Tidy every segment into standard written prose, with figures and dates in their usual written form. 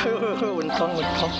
好，運動運動。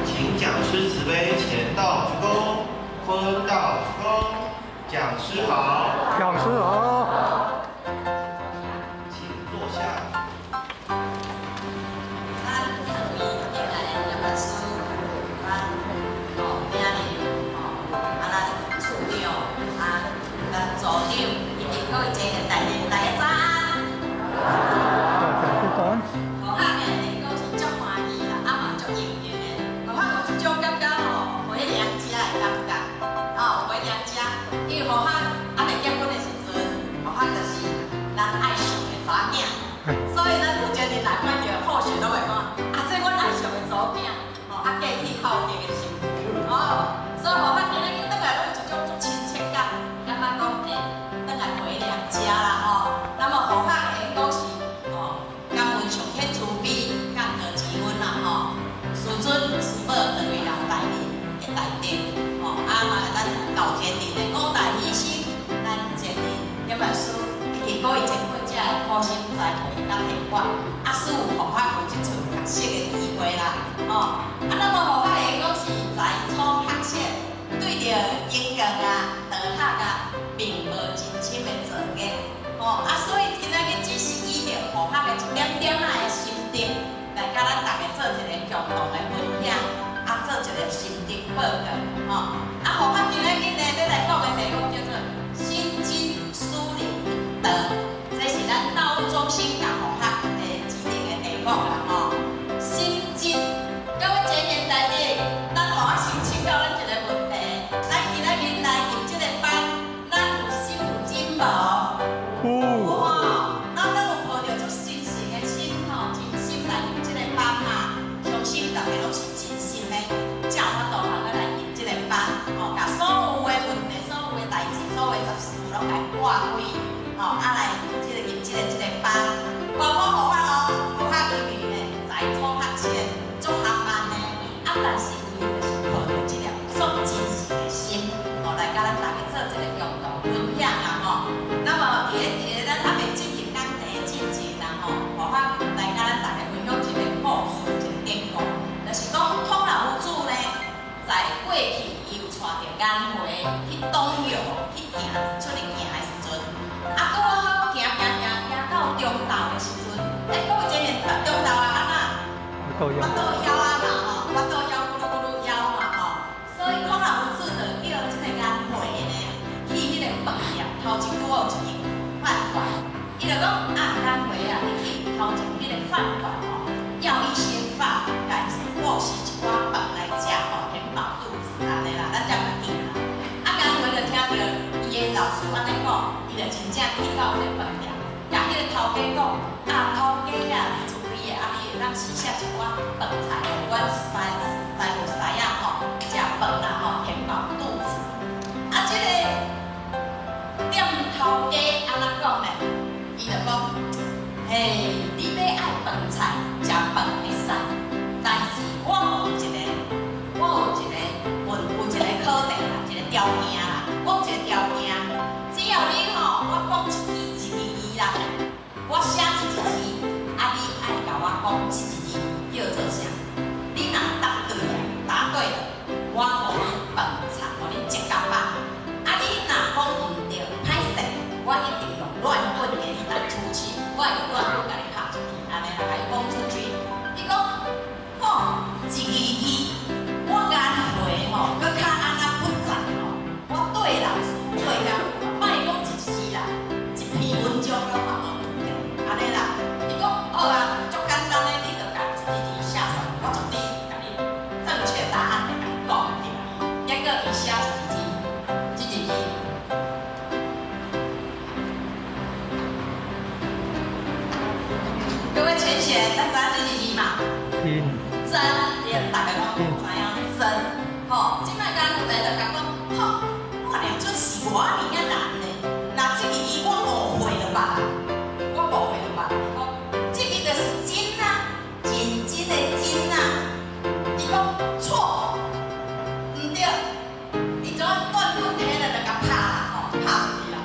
請講師慈悲乾道鞠躬，坤道鞠躬，講師好。講師好。請坐下。咱各位敬愛的葉牧師，咱哦今日哦啊咱處長啊咱組長以及各位前賢大德，大家早安。講師早安。何學的講是足歡喜啦，啊嘛足榮幸的。何學有一種感覺吼，回娘家的感覺，哦，回娘家，因為何學還未結婚的時陣，何學就是咱愛上的查某囝，所以咱負責人來看著後續攏會講，啊，這阮愛上的查某囝，吼，啊嫁去孝敬的媳婦，哦，所以何學今仔日轉來攏有一種足親切感，感覺講轉來回娘家啦，吼。那麼何學會講是，哦，感恩上天慈悲，感得慈恩啦，吼。師尊師母兩位老大人的大德，吼，啊嘛咱道前陣的五大醫生，咱前任葉牧師以及各位前輩遮的苦心栽培佮提拔，啊，使有予我有這次學習的機會啦，吼。啊，那麼予我會講是才疏學淺，對著音樂啊、道學啊，並無真深的造詣，吼。啊，所以今仔日只是依著予我的一點點仔的心得，來佮咱大家做一個共同的分享，啊，做一個心得報告，吼。啊，予我今仔日呢，欲來講的題目叫做心真使靈道，這是咱道務中心共予我的指定的題目啦，吼。心真，各位前賢大德，咱予我先請教咱一個問題，咱今仔日來入這個班，咱有心有真無？有。有吼，咱有抱著足真誠的心吼，真心來入這個班嘛，相信大家攏是真心的，才有法度通來入這個班，吼，共所有的問題、所有的代誌、所有的雜事攏共掛開，吼，啊來這個入這個班，包括予我哦，予我因為呢才疏學淺，足含慢的，啊，但是伊就是抱著這粒足真誠的心，吼，來佮咱大家做一個共同分享啦，吼。那麼佇咧咱還未進入講題進前啦，吼，予我來佮咱大家分享一個故事，一個典故，就是講孔老夫子呢，在過去伊有帶著顏回去東遊去行出去行的時陣，啊，拄好行行行行到中晝的時陣，欸，各位前面中晝啊，按怎？腹肚枵。腹肚枵啊嘛吼，腹肚枵咕嚕咕嚕枵嘛吼，所以孔老夫子就叫這個顏回呢，去彼個飯店頭前拄好有一間飯館，伊就講啊，顏回啊，你去頭前彼個飯館吼，要一些飯，來或是一寡飯來食吼，填飽肚子按呢啦，咱才去行啦。啊，顏回就聽著伊的老師按呢講，伊就真正去到彼個飯店，共彼個頭家講，啊，頭家啊，你慈悲的，啊，你會當施捨一寡飯菜，予阮師師母師仔吼，食飯啦吼，填飽肚子。啊，這個店頭家按怎講呢？伊就講，嘿，你欲愛飯菜，食飯會使，但是我有一個問，有一個考題啦，一個條件啦，我有一個條件，只要你吼，我講一支一支字啦，我寫一個字，啊，你愛共我講這一字叫做啥？你若答對啊，答對了，我予你飯菜，予你食較飽。啊，你若講毋對，歹勢，我一定用亂棍給你打出去，我會用亂棍共你拍出去，按呢啦，共伊講出去。伊講，吼，一字字，我顏回吼，閣較按怎複雜吼，我對老師對遐，莫講一字啦，一篇文章攏嘛無對，按呢啦。伊講好啊，足簡單的，你就共一字字寫出來，我絕對共你正確答案會共你講對。結果伊寫一字字，這一字。各位淺顯，咱知影這一字嘛？真。真，對，大家攏知影真。吼，這擺講有來就共講，吼，我念出是偌爾仔難呢？若這個字我誤會了吧？我誤會了吧？伊講，這個就是真啊，認真的真啊。伊講錯，毋對，伊怎斷棍佇彼個就共拍啦，吼，拍出去啦。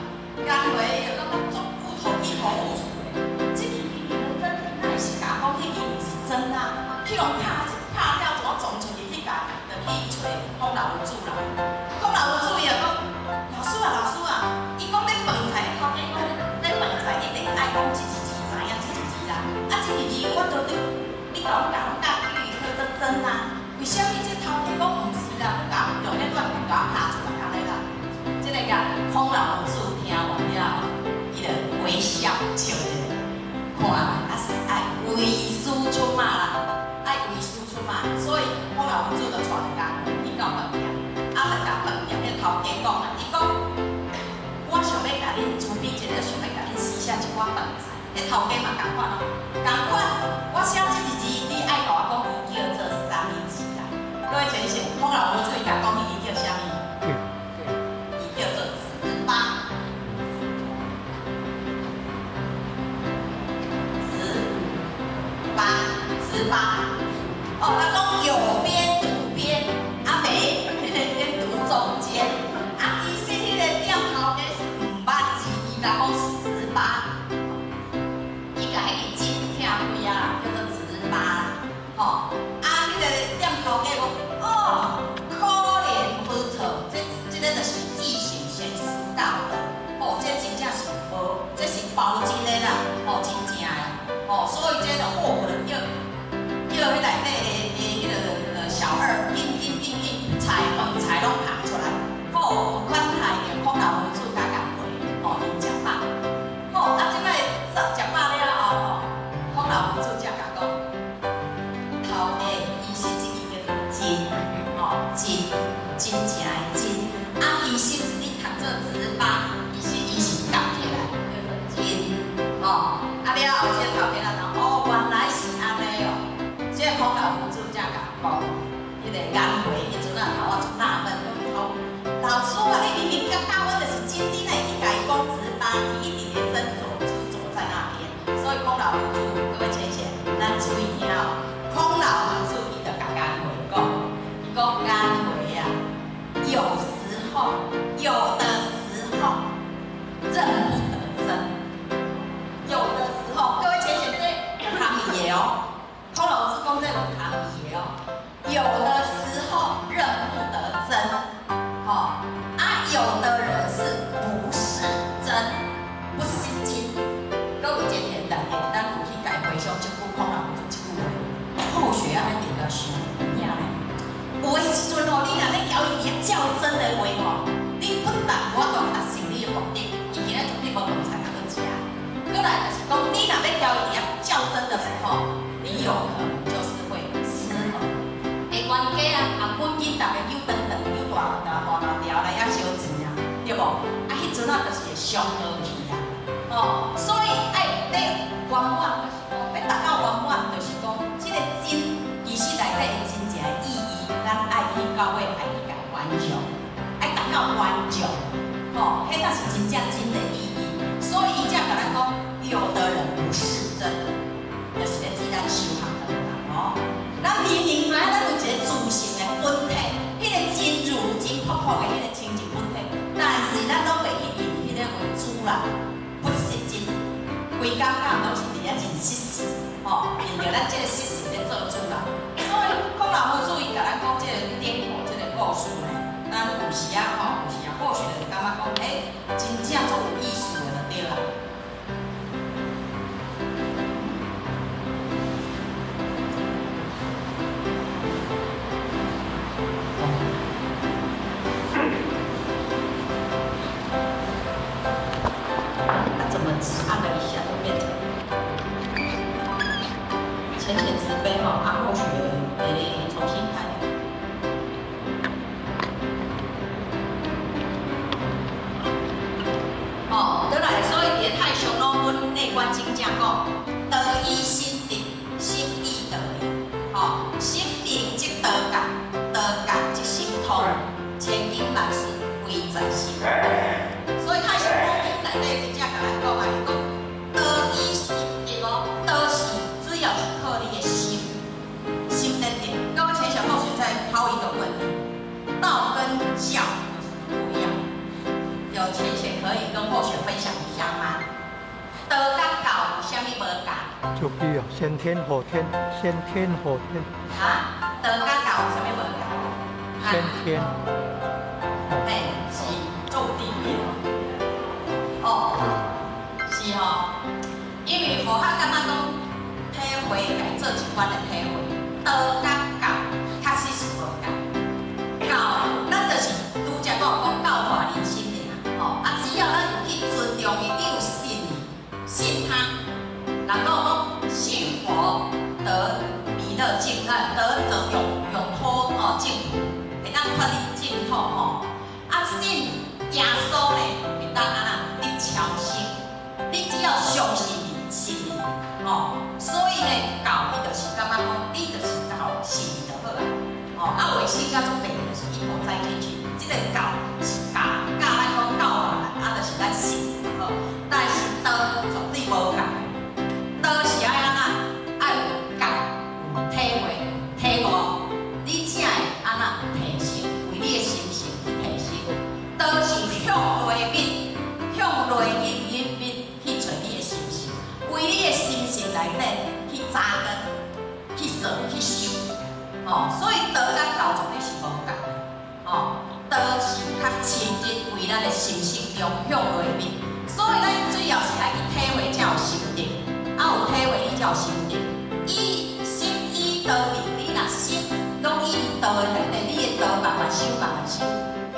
工會伊就感覺足有頭一頭霧水的，這個明明的真，哪會是共講彼個毋是真啊？去予拍一拍了，怎啊撞出去去共，就去揣孔老夫子啦。孔老夫子伊就講，老師啊，老師啊，伊講咧飯菜，頭家講咧飯菜一定愛講這一字知影這一字啦。啊，這一字我都對，你共我講教語叫做真啊，為啥物這頭家講毋是啦？閣共用彼亂棍共我拍出來按呢啦？這个共孔老夫子聽完了後，伊就微笑笑一下，看啊是愛為師出馬啦，愛為師出馬，所以孔老夫子就帶著工去到飯店，啊，就共飯店彼頭家講啊，伊講，我想欲共恁準備一个，想欲共恁試寫一寡飯菜，彼頭家嘛仝款哦，仝款，我寫這一字，你愛共我講伊叫做啥物字啦？各位淺顯，孔老夫子伊共講彼字叫啥物？伊叫做糍粑。糍粑，糍粑。哦，他講有邊無邊，啊沒，先讀中間。啊，其實彼個店頭家是毋捌字，伊共講糍粑，伊共彼個真拆開啊，叫做糍粑啦。吼，啊，彼個店頭家講，哦，可憐無錯，這個就是自行先知道的。哦，這真正是無，這是包真的啦，哦，真正的，哦，所以這就好可能叫彼內底的彼个小二緊緊緊緊菜飯菜攏捧出來，好有款待著孔老夫子佮共陪，吼，𪜶食飽，好，啊，這擺食飽了後吼，孔老夫子才共講，頭家其實這个叫做真，吼，真，真正的真，啊，其實你讀做糍粑，其實伊是夾起來叫做真，吼，啊了後這個頭家人講，哦，原來是按呢哦，這個孔老夫子才共講，彼個顏回彼陣啊頭仔足納悶，講頭老師啊，你明明感覺阮就是真，你哪會去共伊講糍粑？伊一直咧斟酌執著在那邊，所以孔老夫子，各位淺顯，咱注意聽哦，孔老夫子伊就共顏回講，伊講顏回啊，有時候，有的時候認不得真，有的時候，各位淺顯這有含義的哦，孔老夫子講這有含義的哦，有的時候認不得真，吼，啊，有的人是不是真，不是真。各位淺顯，逐日咱有去共回想這句孔老夫子這句話，後學按呢定定想有影呢。有的時陣吼，你若欲共伊佇遐較真的話吼，你不但無法度達成你的目的，伊今仔絕對無飯菜通去食。閣來就是講，你若欲共伊佇遐較真的時候，你有可能就是會失衡。會冤家啊，啊本金逐家扭長長、扭大大大大條來遐燒錢啊，對無？啊，彼陣啊就是會傷和氣啊，吼，所以愛欲圓滿，就是講欲達到圓滿，就是講這個真，其實內底的真正的意義，咱愛去到尾愛去共原諒，愛達到原諒，吼，彼才是真正真的意義。所以伊才共咱講，有的人不是真。規工敢攏是佇遐真失信，吼，憑著咱這个失信咧做主啦。所以孔老夫子伊共咱講這個典故，這個故事呢，咱有時啊吼，有時啊或許就感覺講，真正足有意思的就對啦。那怎麼只按了一下就變成淺顯慈悲吼？啊，或許重新開。哦，倒來，所以佇咧太上老君內觀經遮講，道以心定，心以道明。吼，心明則道覺，道覺則心通，千經萬事唯在心。所以太上老君內底真正共咱講啊，伊講道以心定哦，道是主要是靠你的心，心咧定。剛剛淺顯後學再拋一個問題：道跟教有什麼不一樣？有淺顯可以跟後學分享一下嗎？道佮教有啥物無仝？就比啊，先天後天，先天後天。啊，道佮教有啥物無仝？先天。嘿，是做地面。哦，是吼，因為佛學感覺講體會來做一款的體會，道佮教確實是無仝。教，咱就是拄才講講教化人心的啦，吼啊，只要咱有去尊重伊，你有信伊，信他，人講講信佛得彌勒淨，得得永永脫哦淨土，會當脫離淨土吼。啊，信耶穌呢，會當按怎得超生？你只要相信伊，信伊，吼，所以呢，教伊就是感覺講，你就是教信伊就好啊，吼，啊，話信甲足白，就是一頭栽進去。這個教是教教咱講教化咱，啊，就是咱信就好。但是道絕對無仝，道是愛按怎？愛有覺、有體會、體悟，你才會按怎提升，為你的心性去提升。道是向內面，向內去引面去揣你的心性，為你的心性內底去扎根、去做、去修，吼。所以道佮教絕對是無仝，吼。道是較深入為咱的心性中向內面，所以咱主要是愛去體會才有心得，啊有體會你才有心得。以心以道明，你若心攏以道的內底，你的道慢慢修，慢慢修，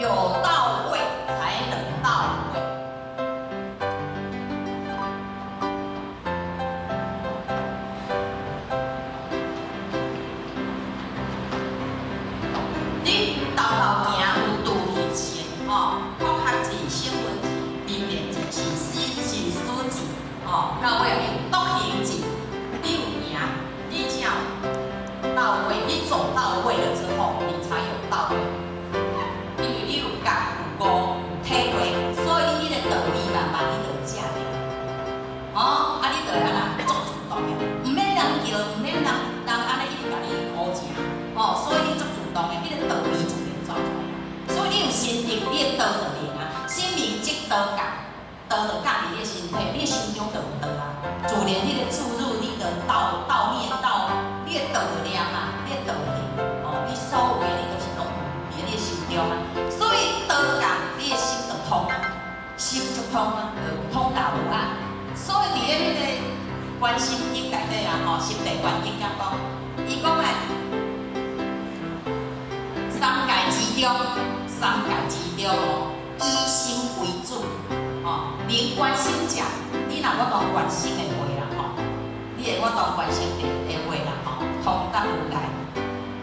有到位才能到位。你豆豆行有拄去前，吼，國學字、新聞字、明辨字、是思是思字，吼，到尾有獨行字，你有行，你才有到位。你走到位了之後，你才有到位。因為你有覺、有悟、有體會，所以你彼個道理慢慢你就會食著。哦，啊，你就會按怎足主動的，毋免人叫，毋免人人按呢一直共你鼓正，哦，所以你足主動的，彼個道理自然走出來。所以你有心定，你的道就靈啊。心明則道覺，道就覺佇你的身體，你的心中就有道啊。自然彼個注入你的道道念道，你的道就念啊，你的道靈，哦，你所有的你就是攏有佇你的心中啊。所以道覺，你的心就通啊，心就通啊，就通達無礙。所以佇咧彼個觀心經內底啊，吼，十地觀經遐講，伊講咧，三界之中，三界之中哦，以心為主，吼，能觀心者，你若我當觀心的話啦，吼，你會我當觀心的的話啦，吼，通達無礙，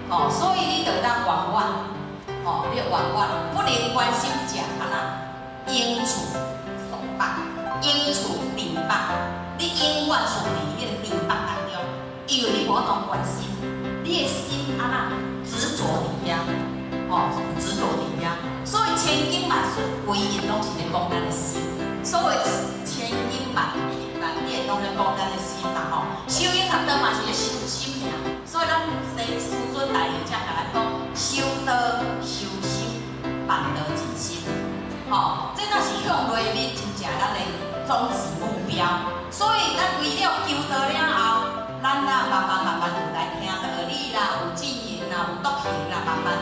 吼，所以你就當圓滿，吼，你圓滿，不能觀心者，按怎應處束縛，應處定縛，你永遠處佇彼個定縛當中，因為你無當觀心，你的心按怎執著佇遐，吼，執著佇遐，所以千經萬術規日攏是咧講咱的心。所謂千經萬萬典攏咧講咱的心啦，吼。修行學道嘛是咧修心爾，所以咱師師尊大人才共咱講，修道修心，萬道一心。吼，這若是向內面真正咱的宗旨目標。所以咱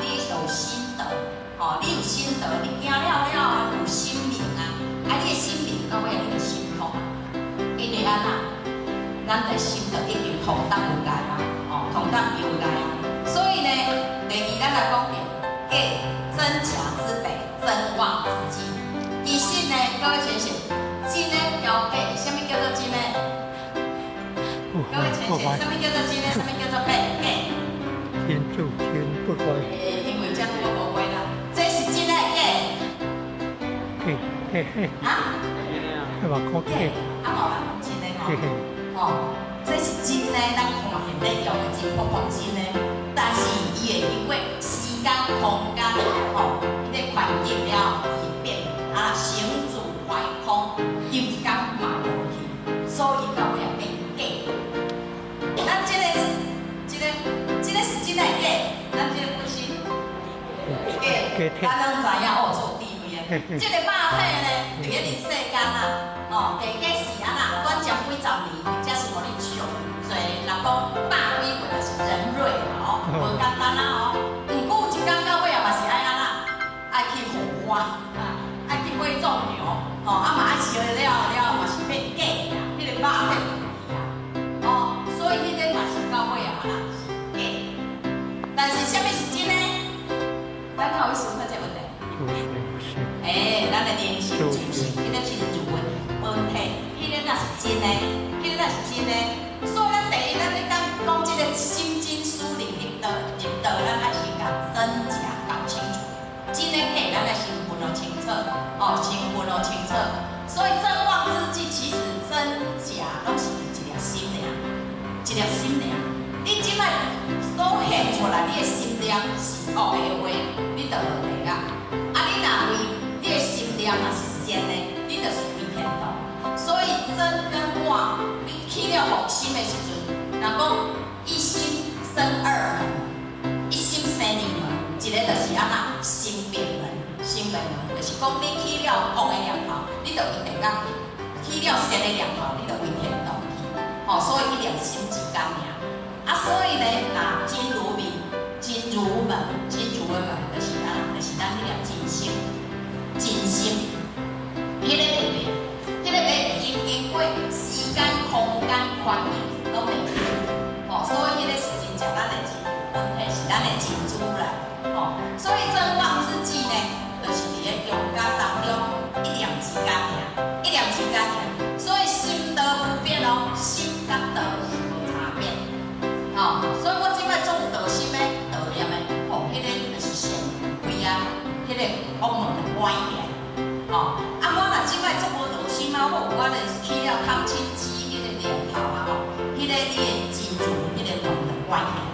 你就有心道，吼，你有心道，你行了了有心明啊，啊，你的心明到尾你就心通，因為按怎？咱的心就已經通達無礙啊，哦，通達無礙啊。所以呢，第二咱來講著假真假之別，真妄之際。其實呢，各位淺顯，真的交假，啥物叫做真的？各位淺顯，啥物叫做真的？啥物叫做假？假？天助天不壞。欸，因為這樣我無話啦，這是真的假？假假啊？你話講假？啊，無人講真的吼。哦，這是真的，咱看現在用的真樸樸真的，但是伊會經過時間、空間，吼，彼個環境了，伊會變啊，成住壞空，有一工嘛無去，所以到尾也變假。咱這個、這個、這個是真的假？咱這個本身假，咱攏知影哦，做智慧的。這個肉體呢，佇咧人世間啊，哦，加減是按怎，短暫幾十年，或者是予你上濟，人講百幾歲就是人瑞啦，哦，無簡單啊哦。毋過有一工到尾啊，嘛是愛按怎，愛去火化，啊，愛去火葬場，吼，啊嘛愛燒了了，嘛是變假啊，彼個肉體去啊，哦，所以彼個嘛是到尾啊，按怎是假。但是啥物是真的？咱較有思考這個問題。欸，咱的靈性自性，彼個真如的本體，彼個若是真的，彼個若是真的。所以咱第一，咱咧講講這個心真思靈入道，入道，咱愛先共真假搞清楚，真的假，咱愛先分予清楚，哦，先分予清楚。所以真妄之際，其實真假攏是一粒心爾，一粒心爾。你這擺所現出來，你的心念是惡的話，你就落地獄。啊，你若為你的心念若是善的，你就是歸天堂。所以真跟妄，你起了妄心的時陣，人講一心生二門，一心生二門，一個就是按怎心變門，心變門就是講你起了惡的念頭，你就歸地獄去；起了善的念頭，你就歸天堂去。吼，所以一念心之間爾。啊，所以呢，若真如明、真如門、真如的門，就是按怎，就是咱彼粒真心，真心，彼個袂變，彼個袂經經過時間、空間、環境，攏袂變。吼，所以彼個是真正咱的真如本體，是咱的真主來。吼，所以真妄之際呢，就是佇咧中間當中一念之間爾，一念之間爾。所以心道不變哦，心佮道是無差別。吼，所以我這擺總有道心的、道念的，吼，彼個就是善規啊，彼個往門就關起來。吼，啊，我若這擺足無道心啊，我有我就是起了貪嗔痴彼個念頭啊，吼，彼個你的真如，彼個門就關起來，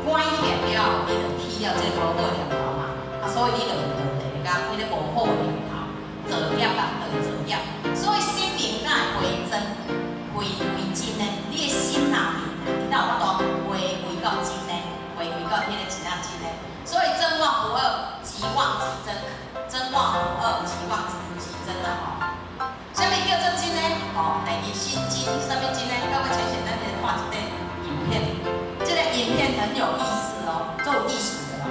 關起來了後，你就起了這個無好念頭嘛，啊，所以你就會落地獄，彼個無好念頭，造業啊，就造業。所以心明哪會歸真，歸歸真呢？你的心若明，你哪有法度回歸到真呢？回歸到彼個真啊真呢？所以真妄不二，即妄即真；真妄不二，即妄即真啊！吼，啥物叫做真呢？吼，第二心真，啥物真呢？各位淺顯，咱來看一個影片，這個影片很有意思哦，足有意思的哦。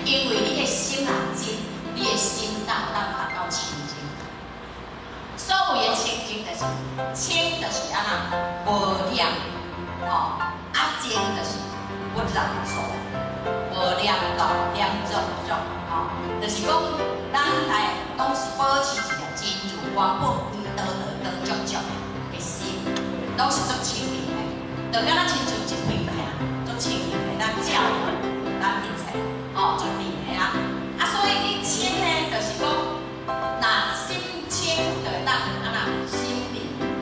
因為你的心若真，你的心才有當達到清淨。所謂的清淨，就是清，就是按怎無染，吼，啊淨就是不染濁，無染濁，染濁濁，吼，就是講咱來攏是保持一個真如原本黃道道光灼灼的心，攏是足清淨的，就敢若親像一塊鏡，足清淨的，咱照咱一切，哦，足靈的啊。啊，所以你清呢，就是講，若心清，就會當按怎心靈，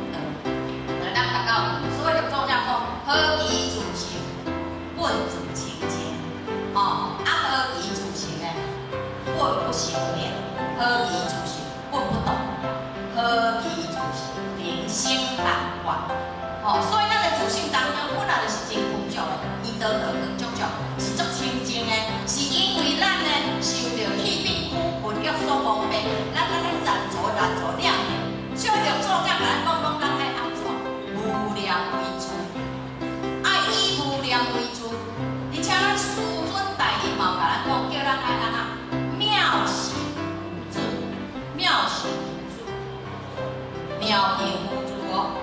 就會當達到。所以就祖者講，何其自性，本自清淨。哦，啊何其自性呢？本不生滅，何其自性，本不動搖，何其自性，靈性萬法。哦，所以咱的自性當中本來就是真具足的，伊道道光灼灼，是足清淨的，是因為咱呢受著氣變苦煩欲所蒙蔽，咱按呢染濁染濁染的。所以著祖者共咱講講，咱愛按怎無念為主，愛以無念為主，而且咱師尊大人嘛有共咱講，叫咱愛按怎妙行無住，妙行無住，妙行無住哦。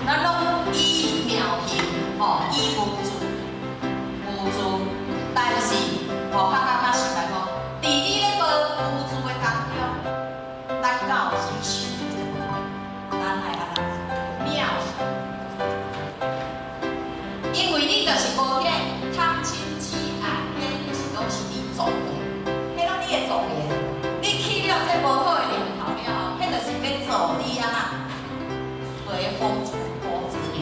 咱攏以妙行，吼，以無住，無住，但是，我較感覺實在講，佇你咧無無住的當中，咱敢有去想這個問題？咱愛按怎妙行？因為你就是無彼個貪嗔癡愛，彼就是攏是你造的，彼攏你的造業。你起了這無好的念頭了後，彼就是欲造你按怎隨風逐波之流。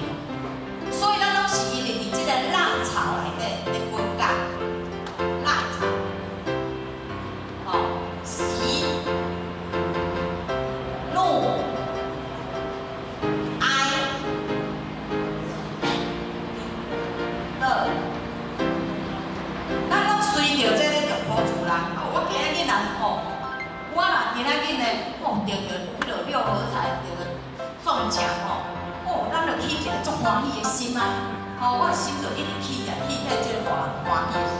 所以咱攏是因為佇這個浪潮內底咧滾動，浪潮，吼，喜、怒、哀、樂，咱攏隨著這個逐波自然。我今仔日人吼，我若今仔日呢，哦，著著彼个六合彩著著中獎吼，哦，咱就起一個足歡喜的心啊！吼，我的心就一直起來，起起這個歡歡喜的心。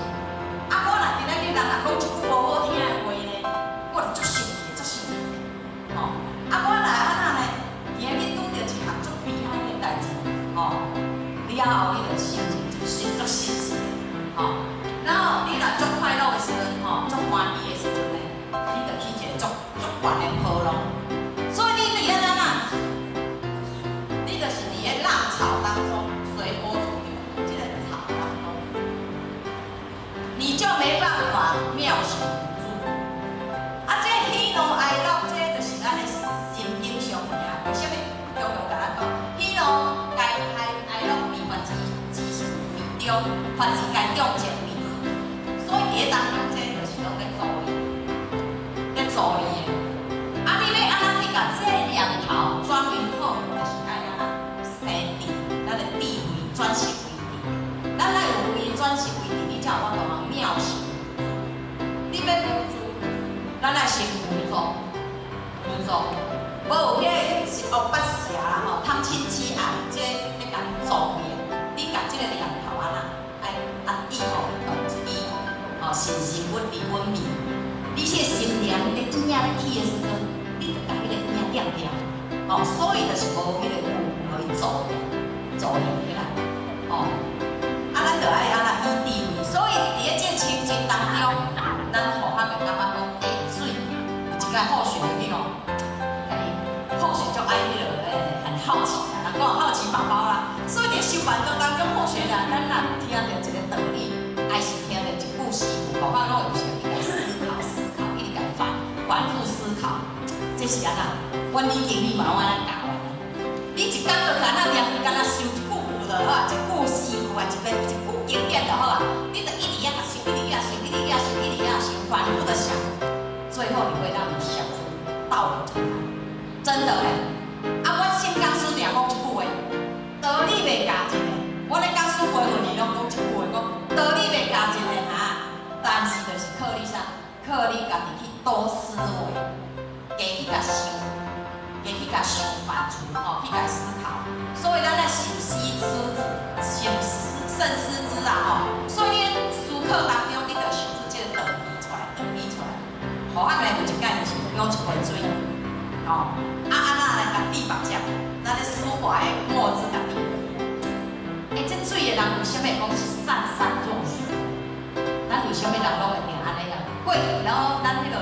啊，我若今仔日人若講一句無好聽的話呢，我就足生氣，足生氣。吼，啊，我若按怎呢？今仔日拄著一項足悲哀的代誌，吼，了後你就心情就心足失志的，吼。然後你若足快樂的時陣，吼，足歡喜的時陣呢，你就起一個足足懸的波浪。所以你佇遐按怎？你就是佇咧浪潮當中隨波逐流，這個潮當中，你就沒辦法妙行無住。啊，這喜怒哀樂，這就是咱的心境上爾。為啥物常常共咱講，喜怒哀哀哀樂悲發之之為中，發之該中者為。所以佇咧當中，這就是攏咧造業，咧造業的。啊，你欲按怎去共這個念頭轉為好，就是愛按怎生智，咱的智慧轉識為智。咱愛有慧轉識為智，你才有法度通妙行。你欲無住，咱愛先無作，無作，無有彼個十惡八邪啦吼，貪嗔癡愛，這咧共你造業，你共這個念頭按怎愛壓抑吼，動一支，吼，心心穩離穩眠。你這個心念，彼個影咧起的時陣，你就共彼個影點掉，吼，所以就是無彼個有予伊造業，造業起來，吼。啊，咱就愛按怎以智慧，所以佇咧這個清淨當中，咱互較會感覺講，欸，水有一擺好學去吼，家己好學足愛彼落欸，很好奇啦，人講好奇寶寶啦。所以佇修辦道當中，好學啦，咱若聽著一個道理，還是聽著一句詩句，互較攏有時去共思考思考，一直共反反覆思考，這是按怎？阮李經理嘛攏按呢教的。你一工就敢若念，敢若想一句句就好啊，一句詩句啊，一个一句經典就好啊。你就一直遐想，一直遐想，一直遐想，一直遐想，反覆的想，最後你會讓你想出道理出來。真的欸，啊，我新講師定講一句話，道理袂教一个，我咧講師培訓時攏講一句話，講道理袂教一个哈，但是就是靠你啥？靠你家己去多思維，加去共想，加去共想反芻吼，去共思考。所以咱愛深思之，深思慎思之啊吼。所以你思考當中，你就想出這個道理出來，道理出來。好，啊，來有一擺就是舀一杯水，吼，啊按怎來共滴目汁？咱咧書法的墨汁共滴。欸，這水的人為啥物講是上善若水？咱為啥物人攏會定按呢啊？過去然後咱彼個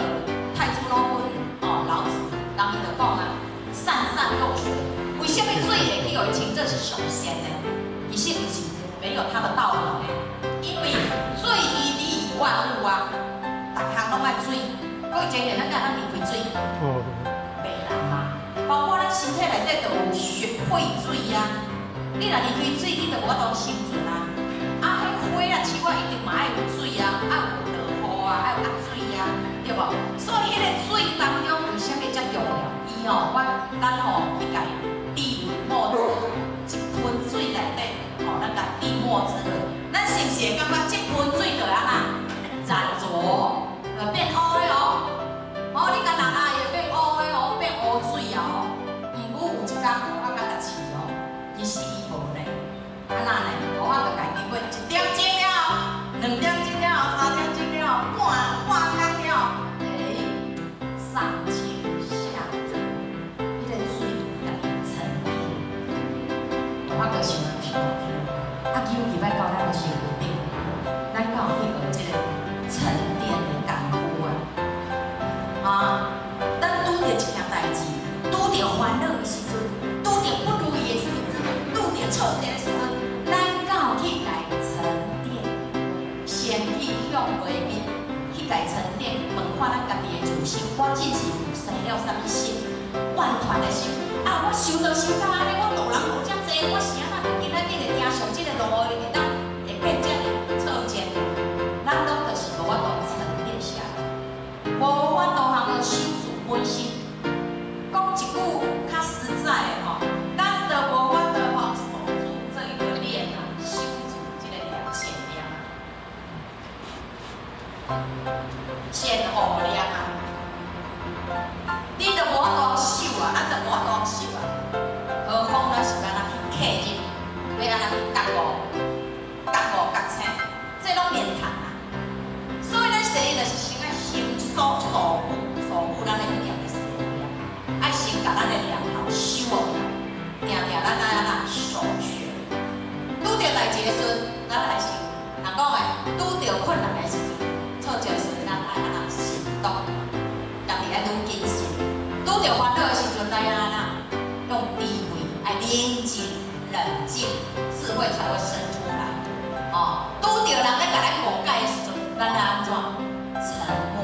太祖老君哦，老子，人伊就講啊，上善若水。為啥物水會去予伊稱做是上善呢？其實毋是沒有它的道理呢。因為水伊利於萬物啊，逐項攏愛水。過以前咱敢會當離開水？袂人嘛。包括咱身體內底就有血血水啊。你若離開水，你就無法度生存啊。啊，彼花啊、樹啊，一定嘛愛有水啊，愛有落雨啊，愛有壓水啊，對無？所以彼個水當中為啥物遮重要？伊吼，我咱吼去共滴墨汁，一盆水內底吼，咱共滴墨汁落，咱是毋是會感覺這盆水就會按怎染濁，就變烏的哦？哦，你共落啊，會變烏的哦，變烏水啊哦。毋過有一工我共共試哦，其實伊無呢，按怎呢？我就共經過一點鐘了後，2點鐘了後，3點鐘了後，半半工了後，欸，上清下濁，彼個水共伊沉澱。我閣想想想，啊，尤其欲到咱的身軀頂，咱敢有去學這個沉澱的功夫啊？啊，咱拄著一件代誌，拄著煩惱的時陣，拄著不如意的時陣，拄著挫折的時陣，咱敢有去共沉澱？先去向內面去共沉澱，問看咱家己的自心，我真是有生了啥物心？怨團的心啊！我想著想到按呢，我路人路遮濟，我是按怎今仔日會行上這個路會當會變遮爾挫折？咱攏就是無法度沉澱下來，無法度通去守住本心。講一句較實在的吼，咱都無法度吼守住這個念啊，守住這個念善念啊，善惡念啊。你都無法度守啊，咱都無法度守啊。何況咱是按怎去契入，欲按怎去覺悟、覺悟、覺醒，這攏免談啊。所以咱第一就是先愛先守守護、守護咱的念的善念，愛先共咱的念頭守落來，定定咱愛按怎守學。拄著代誌的時陣，咱還是人講的，拄著困難的時陣、挫折的時陣，咱愛按怎行動，家己愛愈謹慎。拄著煩惱的時陣，咱愛按怎用智慧，愛冷靜、冷靜，智慧才會生出來。哦，拄著人咧共咱誤解的時陣，咱愛按怎？沉默，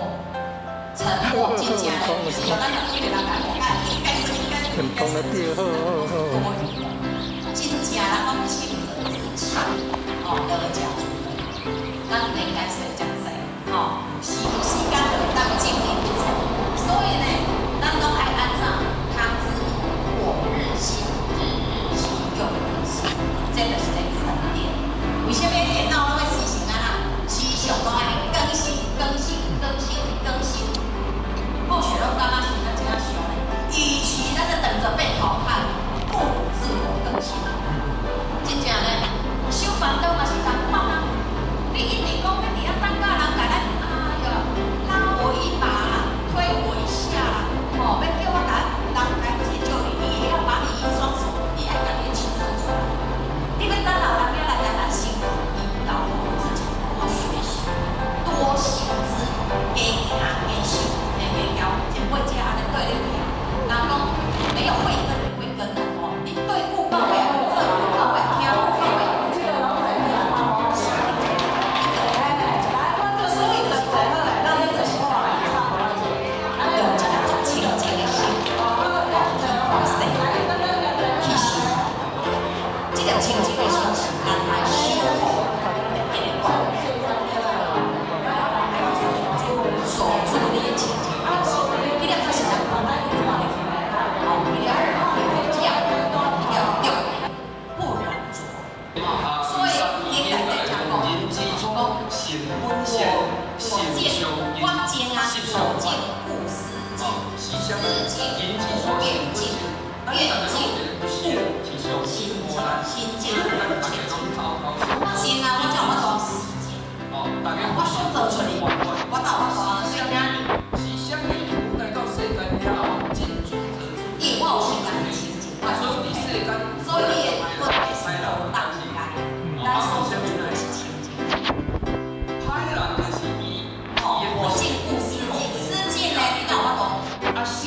沉默，真正咧，其實咱若拄著人共咱誤解，應該說應該說應該說，多餘的。真正人講清者自清，哦，得者自得。咱應該說遮濟，吼，時時間就會當證明一切。所以呢，咱攏愛按怎？康之我日新，日日新，又日新，這就是咧沉澱。為啥物電腦攏愛時常按怎？時常攏愛更新、更新、更新、更新。或許攏感覺是咱這樣想的，與其咱在等著被淘汰，不如自我更新。真正呢，修煩惱嘛是仝款啊！你一直講欲佇遐等甲人共咱，哎喲，拉我一把啦，推我一下啦，吼，欲叫我共人來解救你，你也要把你一雙手，你愛共你的手伸出來。你欲等老人家來共咱辛苦，你倒不如自己多學習，多行知，加行加想，加加交，前輩才按呢對你行。人講沒有慧根的慧根的吼，你對顧到尾，做顧到尾，聽顧到尾。所以就是用一個足清淨的心來去看世界，去想。這個清淨的心是咱來守護的這個觀念，守住你的清淨的心，彼個才是咱本來看的，哦，彼個。思境無願境，願境悟心境，心境無清淨。我心啊，我才有法度思境。我選擇出來，我才有法度對遐因為我有時間的心情，我的所以你的問題是無當時間，咱所追求的是清淨。哦，我境悟思境，思境呢，你敢有法度變轉？思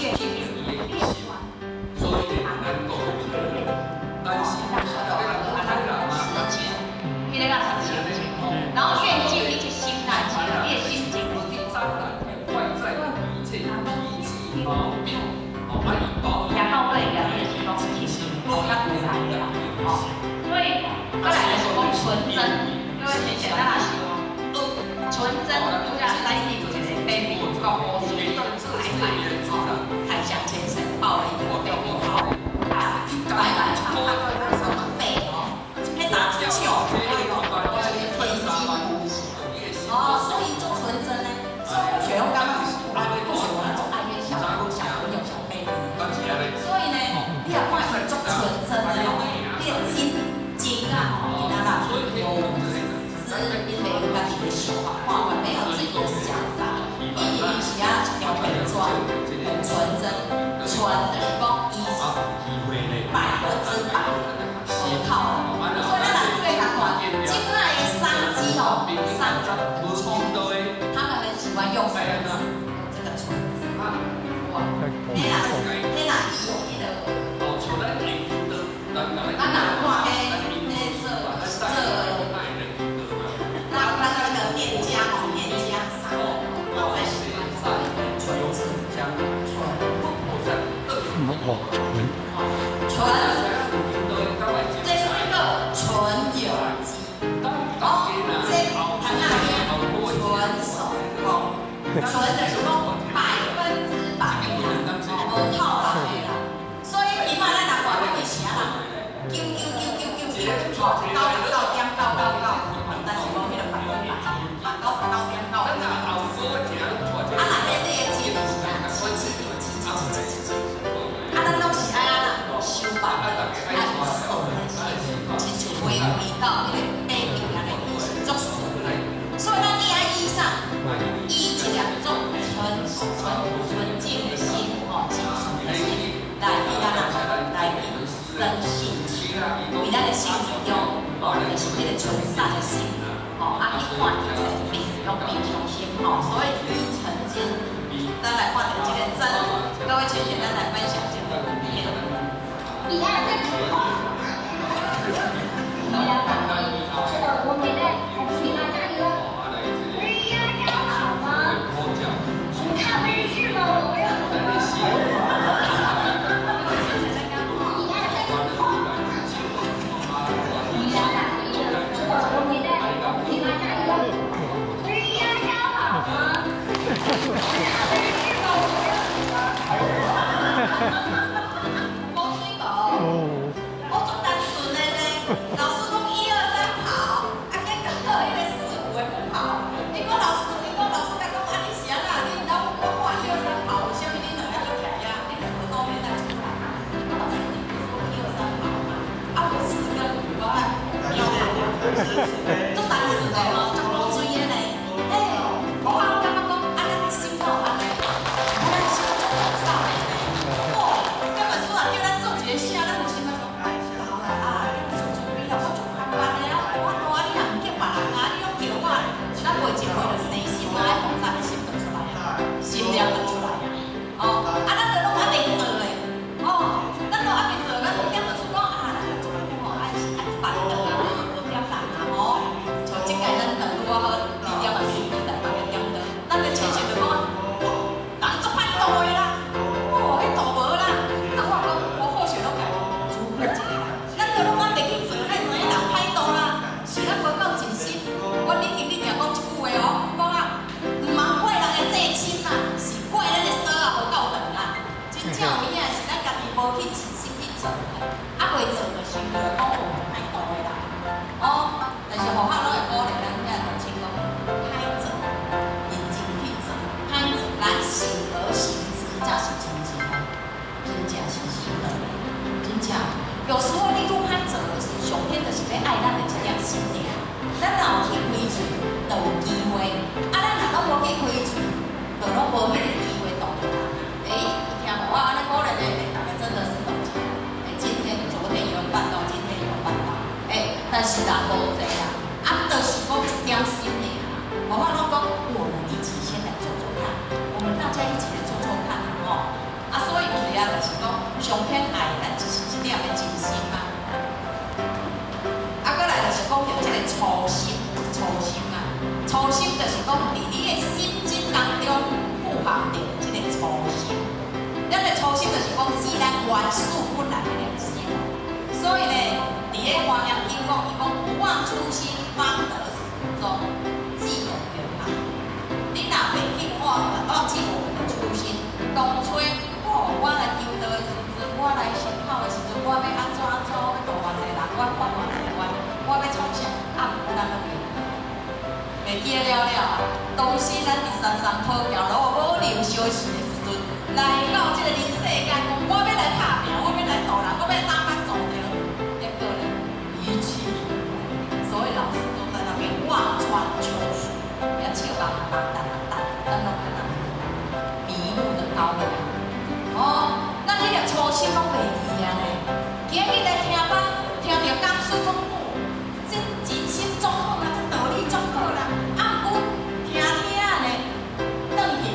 境，彼个才是清淨。然後願境，你是心內境，你的心境就是行到尾啊，就是講清，哦，較無來的啦，哦，所以過來就是講純真，各位淺顯咱若是純真，拄才咱有一個 baby 講烏水白白，哦，凱翔先生抱了一個 baby 吼，啊，白白胖胖，什麼白哦，彼當笑，哎喲，天真無邪，哦，所以做純真呢，所以雪紅感覺，不雪紅足愛彼小小朋友小 baby，所以呢，你若看伊足純真的吼，你的真真啊吼，伊那啦有私，因袂有家己的想法，看法沒有自己的想法，伊是啊一條白紙，很純真，純就是講伊是100%無透。所以咱若對較看，這擺的商機吼，商聰，他們很喜歡用什麼字？用這個純字。哇，你若你若伊彼个，咱若看彼彼做做，咱咱那個店家吼，店家商人都很喜歡純字，純。哦，純。純，這是一個純有機。哦，這糖仔純手工，純就是講100%的啦，無透人的啦。所以起碼咱若看講伊是按怎，999999，哦，99.999，但是無彼個100%，嘛99.9。啊，若彼你的錢是按七七七七七七七，啊，咱攏是愛按怎收百，愛有素的，親像回歸到彼個 baby 按呢，伊是足素的。所以咱你愛以啥？以一粒足純純純淨的心，吼，清純的心來去按怎來去生性情，為咱的性情中，吼，就是彼個純善的心，吼，啊去看一切必用平常心，吼，所以以誠真，咱來看著這個真，各位淺顯，咱來分享這個影片。一二三，你俩吃火鍋沒帶，還去你媽家裡了？不是一二三跑嗎？你看不是是嗎？我不認一二三，你俩吃火鍋沒帶，還去你媽家裡了？不是一二三跑嗎？你看不是是嗎？我不認無水無？我足單純的呢，老師講一二三跑，啊結果彼個四五的不跑。你講老師，你講老師共講啊，你是按怎？你毋知我看一二三跑，為啥物你兩个就徛遐？你兩個都沒帶出來。你講老師，你不是說一二三跑嗎？啊，我四跟五我還要跑，足單純的吼，足古錐的呢。嘿，我感覺講啊，咱心頭按相似的時陣，來到這個人世間，講我欲來拍拚，我欲來度人，我欲來打翻做著，結果呢，一氣，所以老師都在那邊望穿秋水，遐笑人人等等等攏安怎迷路的羔羊。哦，咱彼個初心攏袂記啊呢。今日來聽班，聽著講師講哦，這真心足好啦，這道理足好啦。啊，毋過聽聽呢，轉去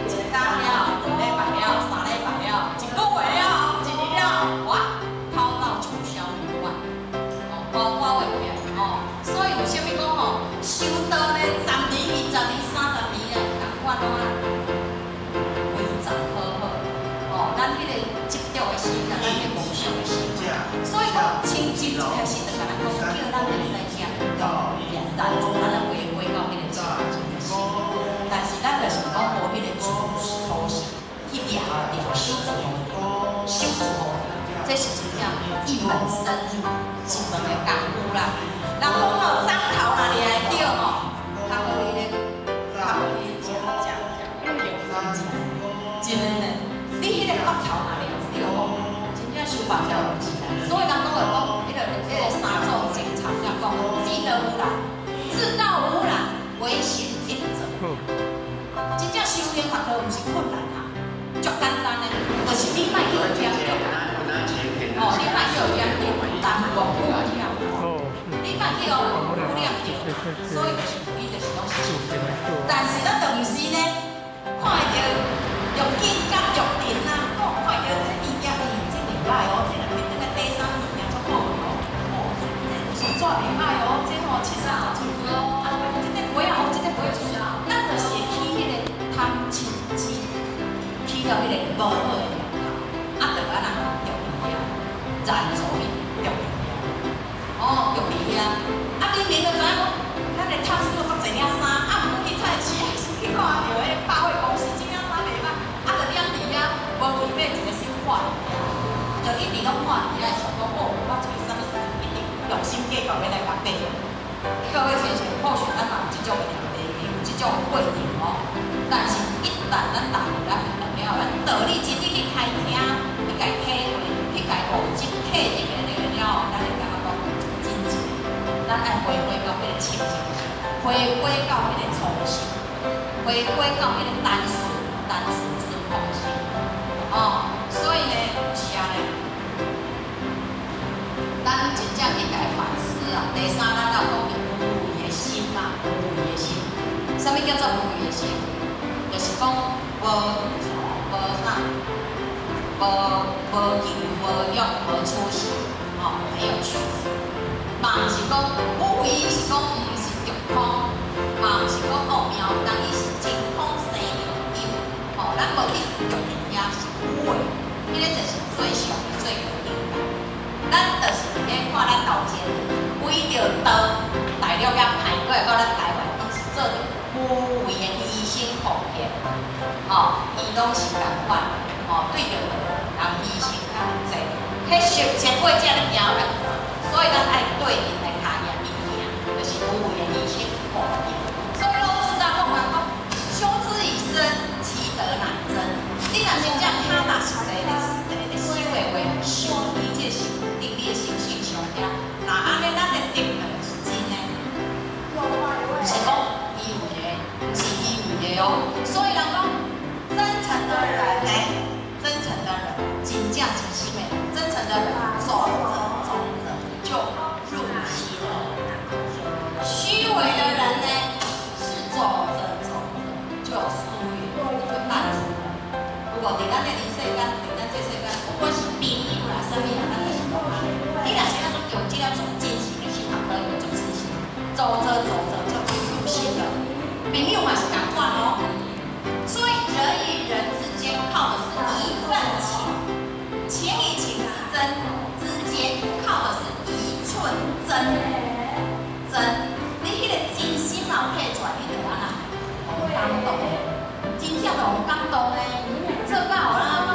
一工了，兩禮拜了，三禮拜了，一個月了，一年了，哇，拋到九霄雲外，哦，包括會變哦。所以為啥物講吼，修道呢，十年、20年、30年啊，仝款攏啊，非常好好。哦，咱彼個執著的心啊，咱彼個夢想的心，所以講清淨一開始就共咱講，叫咱會使聽但咱來回歸到彼個清淨的心。但是咱就是講無彼個初初心去掠掠守住予，守住予，這是真正一門深入，一門的功夫啦。人講吼，欉頭若掠會著吼，較好你咧，較好你食食食，真的呢。你彼個骨頭若掠著吼，真正收放了毋是啦。所以人講會講，彼個三祖淨禪才講，智德無難，智道無難，唯險天擇。真正修煉佛道毋是困難啊，足簡單的，就是你莫去染著，哦，你莫去染著貪惡污染，你莫去予污染著，所以就是伊就是攏是。但是咱就毋是呢，看會著欲緊甲欲定啊，看看著這物件，這袂歹哦，這若變轉來底衫物件足好哦，哦，這紙紙袂歹哦，這吼70寸哦，啊，這個杯仔哦，這個杯仔就是，咱就是會起彼個貪嗔痴，起著彼個無好的念頭，啊，就按怎著佇遐，染著去著佇遐，哦，著佇遐，啊，明明就知影講，咱的透視閣濟領衫，啊，毋過去菜市還是去看著彼百貨公司這領衫袂歹，啊，就踮佇遐無去買一個心看佇遐，就一直攏看佇遐，想講哦，我這個啥物事一定用心計較欲來共買。各位先生，或許咱嘛有這種的問題，有這種過程哦。但是，一旦咱踏入咱佛了後，咱道理真理去開聽，去共體會，去共悟入體入的那個了後，咱會感覺講真正，咱愛回歸到彼個清淨心，回歸到彼個初心，回歸到彼個單純、單純淳樸心。哦，所以呢，是按呢，咱真正去共反思啊。第三，咱有講著無為的心嘛，無為的心。啥物叫做無為的心？就是講無無啥，無無求無欲無取捨，吼，沒有取捨。嘛毋是講無為，是講毋是著空，嘛毋是講哦妙，但伊是真空生有，吼，咱無去著佇遐是無為，彼個就是最上最高境界。咱就是佇咧看咱頭前，為著道大陸遐派過來到咱台灣，𪜶是做著無為的犧牲奉獻，吼，伊攏是仝款，吼，對著人犧牲較濟，彼十千八者咧行來看，所以咱愛對𪜶的跤印去行，就是無為的犧牲奉獻。所以老子才講啊，講修之以身，其德乃真。你若真正跤踏實地咧實地咧修的話，修佇這個身頂，你的心性上遐，若按呢，咱的德就是真的，毋是講虛偽的，毋是虛偽的哦。所以人講，真誠的人呢，真誠的人，真正真心的，真誠的人，走着走着就入心了。虛偽的人呢，是走着走着就疏遠，就淡出了。有無？佇咱的人世間，佇咱這世間，不管是朋友啦，啥物啦，咱就是講按呢。你若是按怎用這個足真實的心，合對，足真實，走着走着就入心了。朋友嘛是仝款哦。所以人與人之間靠的是一份情，情與情之間靠的是一寸真真。你彼個真心若有提出來，你就按怎？予感動，真正就予感動呢。做到予咱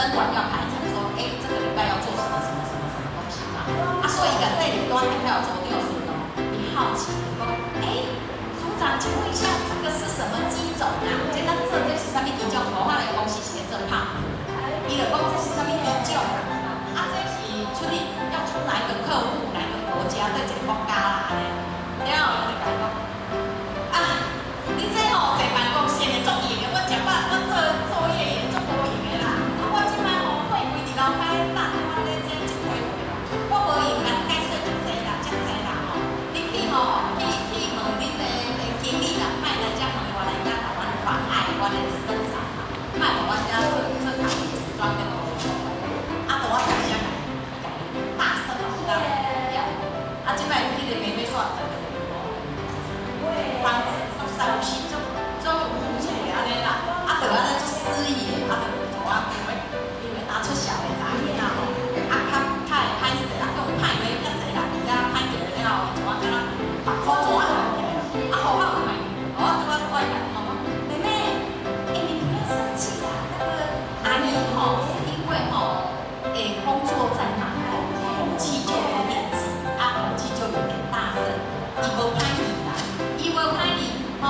生管要排程說，欸，這個禮拜要做什麼什麼什麼什麼東西嘛。啊，所以伊共帶領單聽了組長時哦，伊好奇講，欸，組長，請問一下，這個是什麼機種啊？這咱做這是啥物機種？無我來公司是咧做拍，伊就講這是啥物機種啊？啊，這是出去要出哪一個客戶，哪一個國家，對一個國家啦，按呢。了後伊就共伊講，啊，你這吼坐辦公室的足閒的，我食飽，我做作業也足無閒的啦。啊，我這擺吼貨櫃佇樓跤咧等，我咧這一批貨咯，我無閒共你解釋遮濟啦，遮濟啦吼。你去吼，去問恁的經理啦，莫來遮問我來遮台灣妨礙我的生產嘛，莫予我遮做做工組裝跟路。啊，予我大聲共伊大聲嘛，有當了。啊，這擺彼個妹妹煞轉去吼，傷心足足有趣的按呢啦，啊，就按呢足詩意的，啊，就予我想欲打出痟的查某囡仔吼，啊，較較會歹勢，啊，閣有歹話較濟人佇遐歹著了後，伊就我敢若目箍怎啊紅起來，啊，予我有歹，我拄仔我會共伊講，妹妹，欸，你不要生氣啦，那個阿姨吼是因為吼，欸，工作在忙吼，口氣就有點急，啊，口氣就有點大聲，伊無歹意啦，伊無歹意，吼，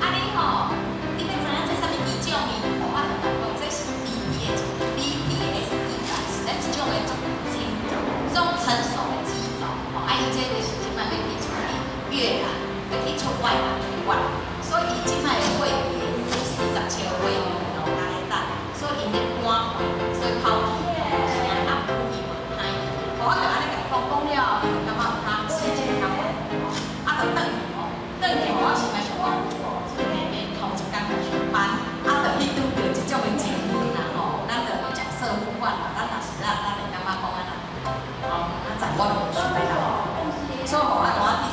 啊你吼，你欲知影這啥物機種呢？我就共講，這是 BPS 100，是咱一種的足精足成熟的機種，吼，啊伊這就是這擺欲去出去越南，欲去出外人去管，所以伊這擺的貨櫃47個貨櫃樓跤咧等，所以𪜶咧趕貨，所以口氣聲啊語氣無歹，我就按呢共伊講，講了後，伊就感覺有較心情較緩吼，啊就轉去吼，轉去我是來想講，這個妹妹頭一工來上班，啊就去拄著這種的情形啦吼，咱就角色互換啦，咱若是咱，咱會感覺講按怎，吼，啊在我就無想欲來，所以吼，我拄仔去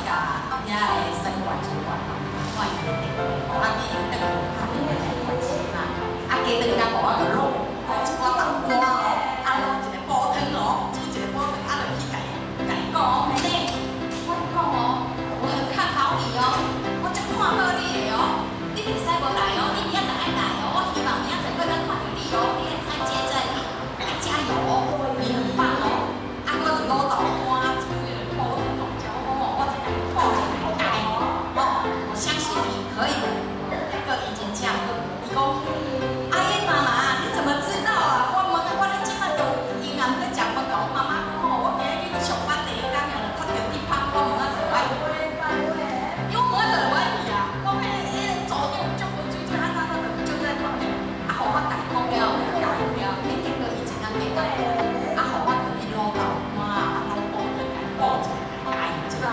共遐的生管主管吼，打伊的電話，予我去轉去拍電話來關心嘛，啊過轉工予我就滷一寡豆乾哦，啊滷一個煲湯哦，煮一個煲湯，啊就去共伊共伊講哦，妹妹，我跟你講哦，我很看好你哦，我足看好你的哦，你袂使無來哦，你明仔載愛來哦，我希望明仔載閣當看著你哦，你愛接在愛加油哦，你很棒哦，啊我就滷豆乾，煮彼個煲湯予食，我講哦，我這共你鼓一個加油哦，我相信你可以的，個伊真正閣伊講，阿英媽媽，你怎麼知道啊？我問我咧這擺就伊若毋咧食飯，共阮媽媽講吼，我今日去上班第一工爾就看著你拍，我明仔載就愛去，因為我明仔載就愛去啊。講彼個組長足溫水水，安怎怎就在旁邊，啊，予我共伊講了，加油了，欸，結果伊真正加油，啊，予我就去滷豆乾啊，滷煲湯共伊鼓一下，加油一下，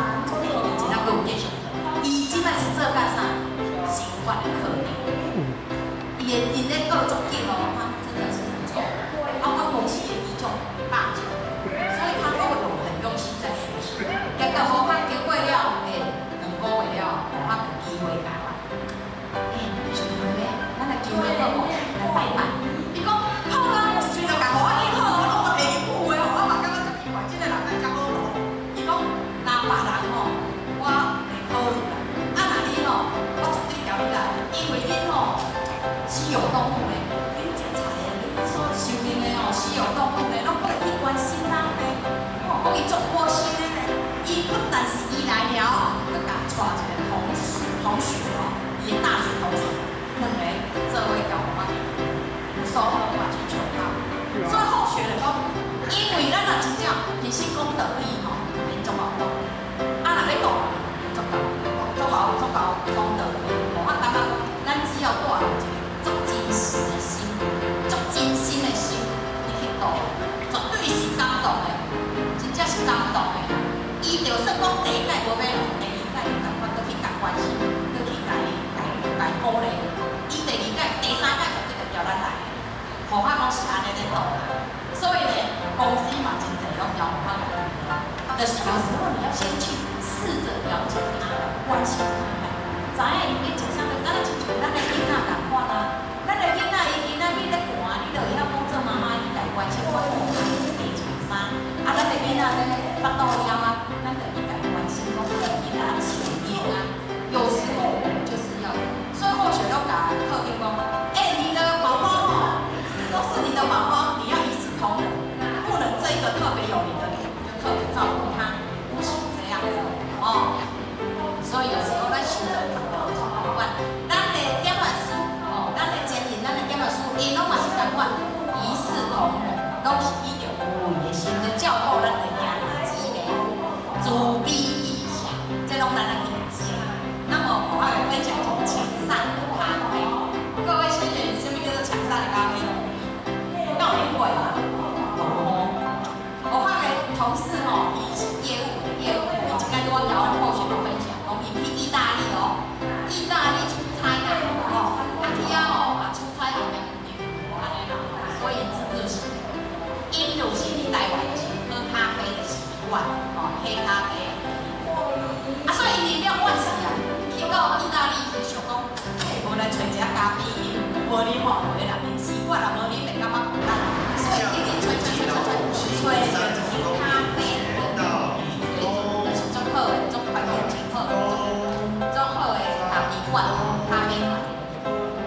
伊真正閣有繼續做。伊這擺是做甲啥？生活的課程。伊的𪜶咧過足緊哦，他真的是不錯。啊，我公司的機種100種，所以他都有很用心在學習。結果予我經過了，欸，2個月了，予我有機會台灣。欸，小妹妹，咱來機會好無？來拜拜。伊講好啊，一喙就共予我應好，我攏無提伊句話吼，我嘛感覺足奇怪，這個人哪會遮好路？伊講若別人吼，我會考慮啦。啊，若你吼，我絕對交你來，因為恁吼稀有動物呢，恁食菜的，恁所受命的吼，稀有動物呢，攏過來去關心人呢。吼，講伊足窩心的呢，伊不但是伊來了，閣共帶一個同事同學哦，伊的大學同學，兩個做伙交我收嘛去求他。所以後學就講，因為咱若真正其實講道理吼，免足𠢕講，啊若欲度，足夠，足夠足夠講道理。我感覺講，咱只要帶著一個足真實的心，足真心的心，你去度，絕對是感動的，真正是感動的。伊就算講第一屆無欲來，第二屆伊共款閣去共關心，閣去共伊共共鼓勵。伊第二屆、第三屆絕對就叫咱來，予我講是按呢咧度啦。所以呢，公司嘛真濟攏交予我來。來揣一下咖啡，因為無啉吼，有的人啉習慣啦，無啉會感覺無力，所以一直揣揣揣揣揣，揣著一杯咖啡，就是足好的，足環境真好，足好的咖啡館，咖啡館。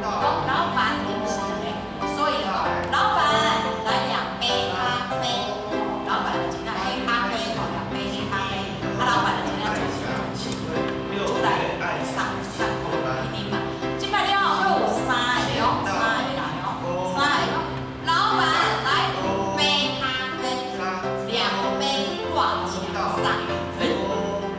講老闆臨時的，所以就講老闆來兩杯咖啡，老闆就真正黑咖啡吼，兩杯黑咖啡，啊老闆就真正做出來送送去啉嘛。這擺了後，閣有三個哦，三個人哦，三個講，老闆來五杯咖啡，兩杯掛牆上。欸，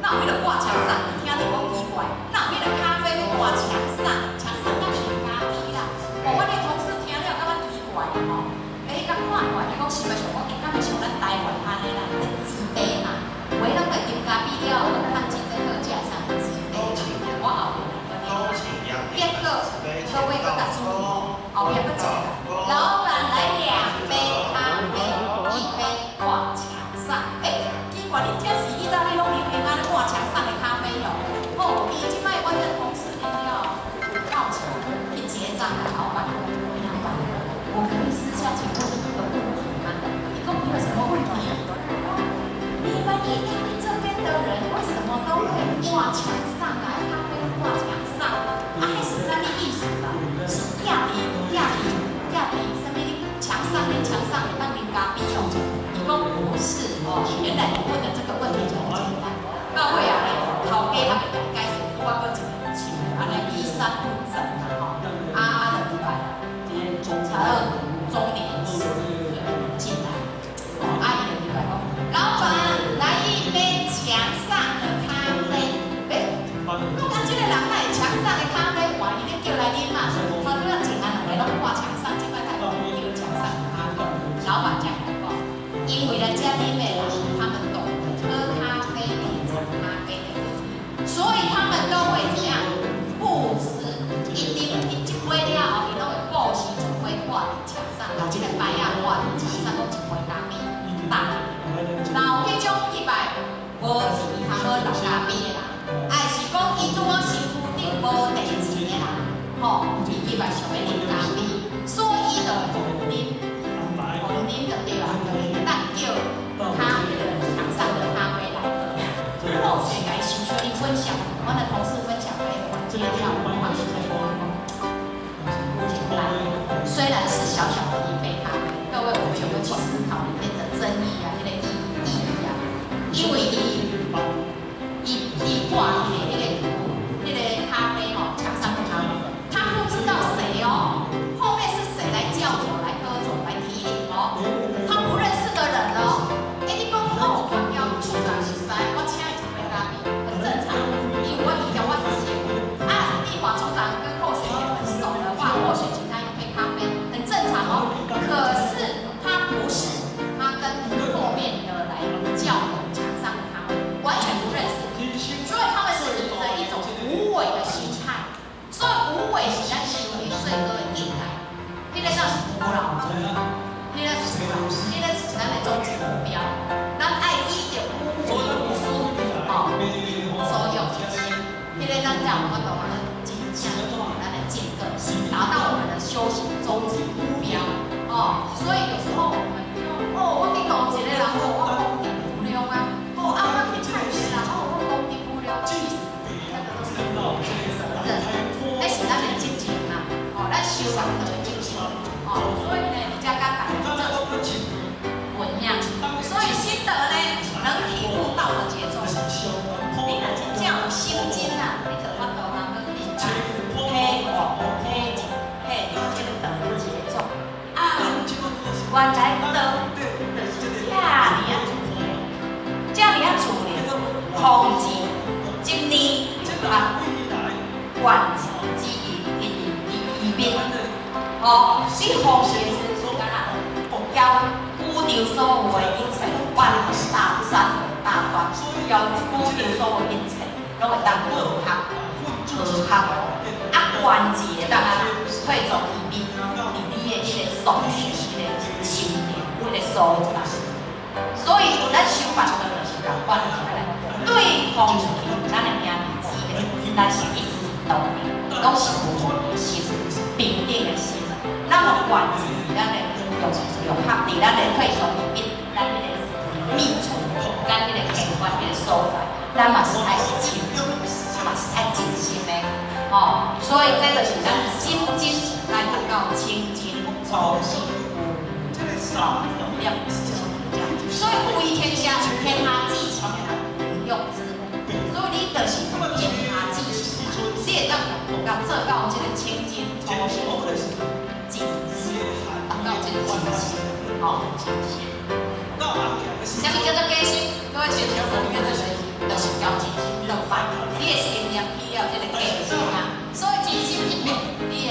哪有彼個掛牆上？你聽著講奇怪，哪有彼個咖啡欲掛牆上？牆上敢是咖啡啦？哦，我的同事聽了感覺奇怪吼，欸，伊共看過來，伊講是毋是想講，伊敢會像咱台灣按呢啦，咧紙杯嘛，有的人會啉咖啡了後，較真正好食啥紙杯嘛。我後面來結果各位閣較注意，後壁閣一個，老闆來兩杯咖啡，一杯掛牆上。欸，奇怪，恁這是意大利攏流行按呢掛牆上的咖啡哦。哦，伊這擺阮的同事啉了好奇去結賬啊，老闆，老闆，我可以私下請問你一個問題嗎？伊講你有什麼問題？你們意大利這邊的人為什麼都會掛牆上啊？咖啡掛牆上，啊，彼是啥物意思啊？是寄佇寄佇寄佇啥物牆上面牆上會當啉咖啡哦？伊講不是哦，原來你問的這個問題就很簡單。到尾啊咧，頭家還袂共解釋，拄仔閣一個像按呢衣衫不整啊吼，啊啊就入來，一個差不多中年進來，哦，啊伊就入來講，老闆來一杯牆上的咖啡。欸，講啊這個人哪會牆上的咖啡，換伊咧叫來啉嘛？頭拄仔前啊兩個攏掛牆上，這擺才叫牆上的咖啡。老闆這樣講，因為來這啉的人，他們懂得喝咖啡、品嘗咖啡的意義，所以他們都會這樣布置。伊啉伊一杯了後，伊攏會布置一杯掛佇牆上，把這個牌仔掛佇牆上，講一杯咖啡。逐，若有彼種入來無錢通好落咖啡的人，還是講伊拄好身軀頂無地錢的人，吼，伊入來想欲啉咖啡，所以伊就會予𪜶啉，予𪜶就對啦，就會當叫咖彼個牆上的咖啡來喝。我有時共伊想說，伊分享，阮的同事分享給我聽了，我是講，不簡單。雖然是小小的一杯咖啡，各位我們有沒有去思考裡面的爭議啊？彼個意義啊？因為伊伊伊掛彼個咖啡吼，牆上的咖啡，他不知道誰哦，後面是誰來叫酒、來喝酒、來提領哦，他不認識的人哦。欸，你講哦，我交處長熟似，我請伊一杯咖啡，很正常，因為我伊共我熟。啊，立華處長跟候選人很熟的話，或許請他一杯咖啡，很正常哦。可是他不是，他跟後面的來叫牆上的咖啡完全不認識，所以他們是以着一種無為的心態。所以無為是咱修行最高的境界，彼個那是無老住，彼個是無老，彼個是咱的終極目標。咱愛以著無為無私，吼，所有一切，彼個咱才有法度安呢真正咱的見證，達到我們的修行終極目標。哦，所以有時候我們哦，我去度一個人，哦，我功德無量啊，哦，啊，我去勸一個人，哦，我功德無量，其實那個都是責任，彼是咱的責任嘛，哦，咱修行的責任，哦，所以呢，你才敢講這穩樣，所以心得呢，能體悟道的節奏。你若真正有心精啊，你就有法度通去體悟體體這個道的節奏。啊，原來道就是遮爾仔自然，遮爾仔自然，空寂一念就發，觀自之意，一一滅。哦，你放下是敢若交宇宙所有的一切萬大山河大川，交宇宙所有一切，攏會當合合合合。啊，關鍵會當按怎退轉於你，佇你的彼個所學彼個心靈，彼個所在。所以咱修辦道就是仝款，對放棄咱的兄弟姊妹，咱是一直道。當面，攏是有心平等的心。咱有關注咱的用用合佇咱的退休裡面，咱彼個秘處，咱彼個客觀彼個所在，咱嘛是愛清淨，嘛是愛盡心的，吼。所以這就是咱心真來達到清淨初心有了。所以為天下天下至情的人用之，所以你就是天下至情，你會當甲做到這個清淨初心盡心，達到這個盡心，吼，盡心。啥物叫做假心？各位親像啥物叫做真心？就是交真心倒擺，你的心念起了這個假心啊，所以真心一變，你的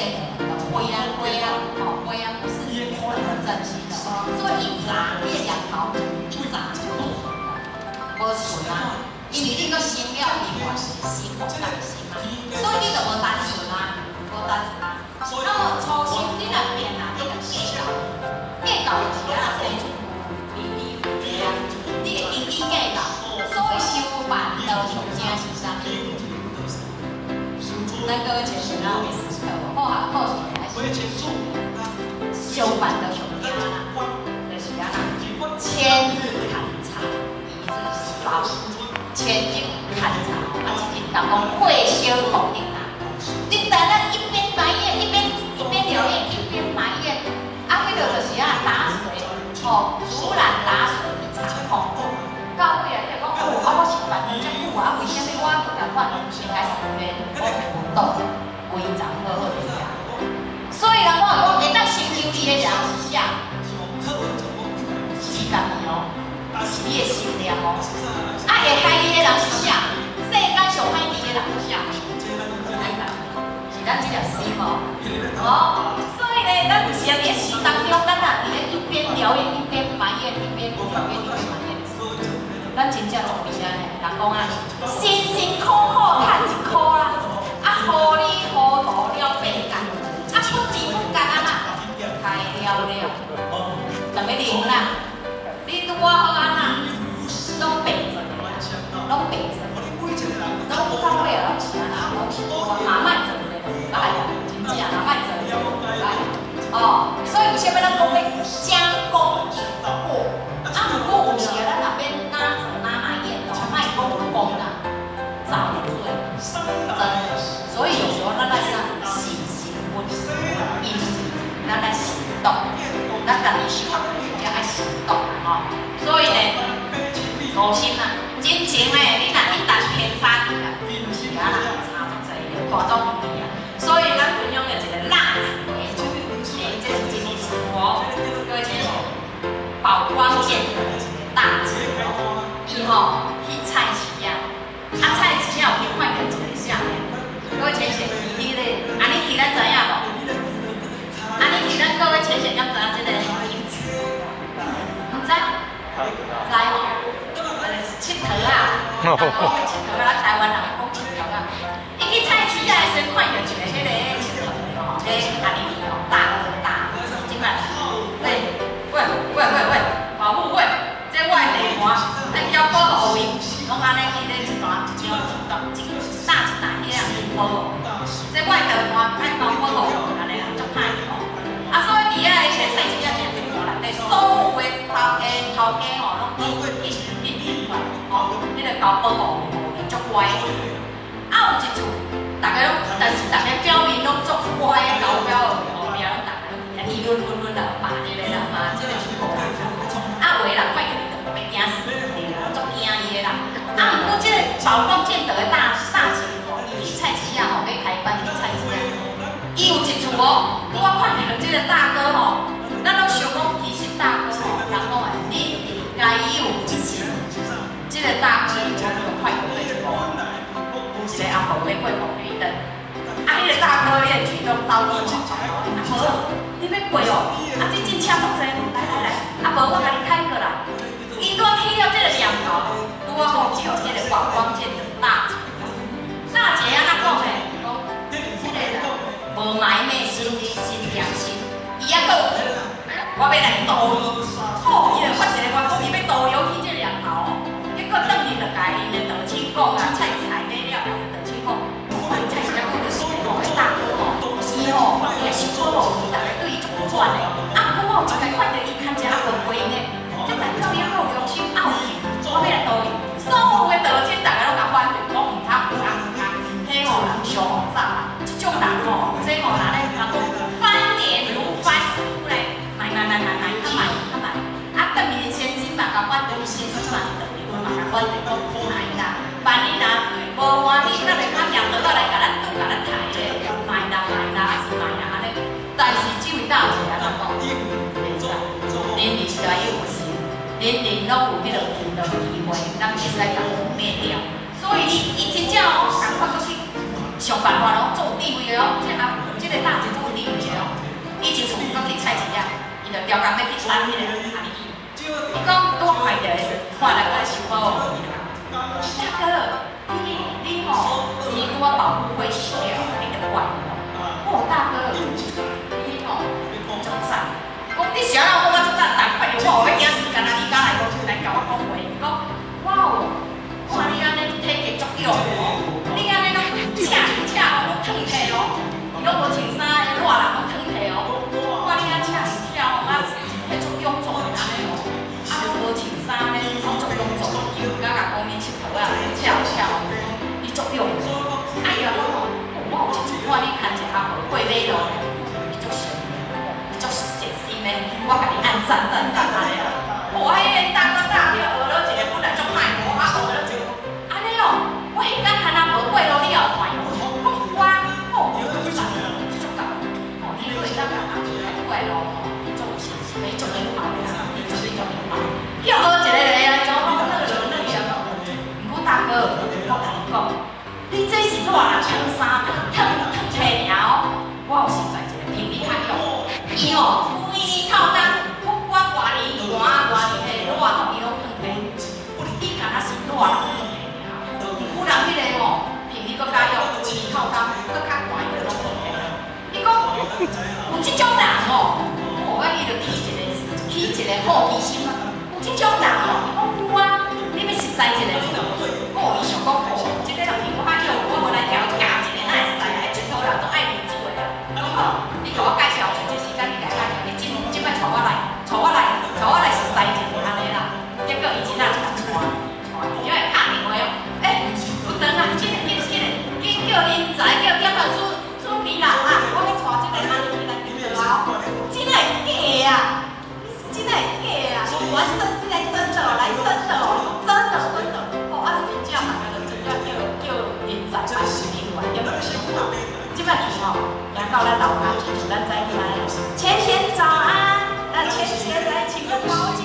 灰啊灰啊，吼灰啊，不是真心的，所以一眨，你的念頭一眨就無無純啊，因為你閣生了另外是心無共心啊，所以你就無單純啊，無單純啊。那麼初心你若變啊，你若計較，計較就是啊，生出離離對啊，你會斤斤計較，所以修煩惱上正是啥物？咱各位前輩哪有思考？好學好是還是修煩惱上正啦，就是啊啦，千日勘察，一日燒。千日勘察，啊，一日人講火燒頭頂啊！你知咱一邊埋怨，一邊流淚，一邊埋怨，啊，彼個就是啊打水，吼，竹籃打水一場空。到尾啊，你就講哦，啊，我是煩惱遮久啊，為啥物我閣共款應該是緣無動，規層好好佇遐。所以人講講會當成就你的人是啥？是家己哦，是你的心念哦。啊，會害你的人是啥？世間上歹你的人是啥？是咱這條心哦。哦，所以呢，咱有時啊佇咧心當中，咱若佇咧一邊療癒一邊埋怨，一邊療癒一邊埋怨，咱真正足悲哀的。人講啊，辛辛苦苦趁一箍啦，啊，糊裡糊塗了八角，啊，不知不覺啊啦，開了了，逐個零啦，你拄仔好按怎，攏白做的啦，攏白做，攏到尾啊，攏是按怎，攏是嘛莫做的，哎呀，真正嘛莫做的，哎，哦，所以有啥物咱講欲將功抵過，啊，毋過有時啊，咱若欲哪做哪埋怨哦，莫講有功啦，造罪，真的。所以有時候咱愛啥，細心穩，因為咱愛行動，咱家己想也愛行動吼。所以呢，五心啊，真情呢，你若一旦偏差去啊，是啊啦，差足濟，拖走去啊。所以咱分享的一個蠟燭的，欸，這是真實哦，各位親像寶光劍的一個大姐哦，伊吼去菜市仔，啊菜市仔有去看著一個啥呢？各位淺顯，伊迄個，按呢去咱知影無？按呢去咱各位淺顯敢知影這個名字？毋知？知吼？是𨑨迌啊，人講𨑨迌啊，咱台灣人講𨑨迌啊。伊去菜市仔的時陣，看著一個彼個𨑨迌吼，這按呢去哦，大哥大，這擺，喂喂喂喂喂，保護費，這我的地盤，愛交保護費，攏按呢去咧一大一張一大一大一大彼個保護，這我的地盤愛交保護費，按呢啦，足歹的吼。啊，所以佇遐的菜市仔這地盤內底，所有的頭家頭家吼，攏去去去出來，吼，彼個交保護費，足乖。啊，有一次，逐家攏，但是逐家表面攏足乖的，交保護費，後壁攏逐家攏議論紛紛啦，罵這個啦，罵這個是無啦。啊，有的人看著伊就欲驚死，對啦，足驚伊的啦。啊，毋過這個寶光劍道的大大姐吼，伊去菜市仔吼，欲開班去菜市仔。伊有一次哦，拄仔看著這個大哥吼，咱攏想講，其實大哥吼，人講的，你應該有錢。這個大哥伊就看著對一個，一個阿婆欲過紅綠燈。啊，彼個大哥伊個舉動到底吼，阿婆，你欲過哦？啊，這進車足濟，來來來，阿婆我共你開過來。伊拄仔起了這個念頭，拄仔好叫這個寶光劍的大姐。大姐按怎講呢？講這個人無埋沒心心良心，伊猶閣有，我欲來導伊。吼，伊就發一個願講，伊欲導遊去這個念頭。結果轉去就共𪜶的道親講啊，菜菜買了，共𪜶道親講，菜市仔講就死。人人攏有彼落求道的機會，咱會使共滅掉。所以伊真正哦，仝款閣去想辦法哦，做有智慧的哦，這阿這個大姐做有智慧的哦，伊就厝閣去菜市仔，伊就刁工欲去等彼个阿尼去。伊講拄看著的時，看來我咧收包哦。大哥，你吼，錢拄仔保護費收了，你著管我。哦，大哥，你吼足讚。講你啥人講我足讚，但看著我，我欲驚死，敢若你敢來來共我講話。伊講，哇哦，看你按呢體格足勇哦，你按呢攏赤赤哦，攏褪體哦，伊攏無穿衫的熱人攏褪體哦。看你按赤赤哦，啊體足勇壯的按呢哦，啊攏無穿衫呢，攏足勇壯，伊有敢共講你𨑨迌仔赤赤哦，你足勇。啊伊也講哦，我有一次看你牽一個阿婆過馬路，你足善，你足善心的，我共你按讚讚讚按呢啦。哦，彼个大哥大叫學了一個本來足歹無，啊學了一個，按呢哦，我彼工牽阿婆過路，你也有看哦？講有啊，哦，足讚，這足夠。哦，你閣會當共阿婆牽過路吼，你足有信心，你足禮貌的啦，你足你足禮貌。叫學一個來做，講那個那個。毋過大哥，我共你講，你這是熱人穿衫褪褪褪爾哦。我有實在一個頻率較勇，伊哦規年透冬，不管偌年寒偌年熱，熱伊攏褪體。你敢若是熱人褪體爾，毋過人彼個吼頻率閣較勇，規年透冬閣較寒伊就攏褪體。你講有這種人哦，哦，啊伊就起一個好奇心啊。有這種人哦，伊講有啊，你欲熟似一个無？哦，伊想講哦，這個人比我較勇，我無來調教一个，哪會使啊？彼𨑨迌人總愛啉酒的啦。講好，你共我介紹，找一個時間你來介紹，你這這擺帶我來，帶我來，帶我來熟似一个按呢啦。結果伊真正就共帶，帶，因為拍電話哦，欸，有當啊，緊緊緊緊叫人才叫點頭準準備啦啊！我欲帶這個阿尼來見我哦，真的假的啊？真的假的啊？完真來真的來真的哦，真的真的哦，啊真正大家就真正叫叫人才來視頻員點這擺去吼，行到咱樓跤，親像咱早起來，淺淺早安，啊淺淺來穿個毛巾，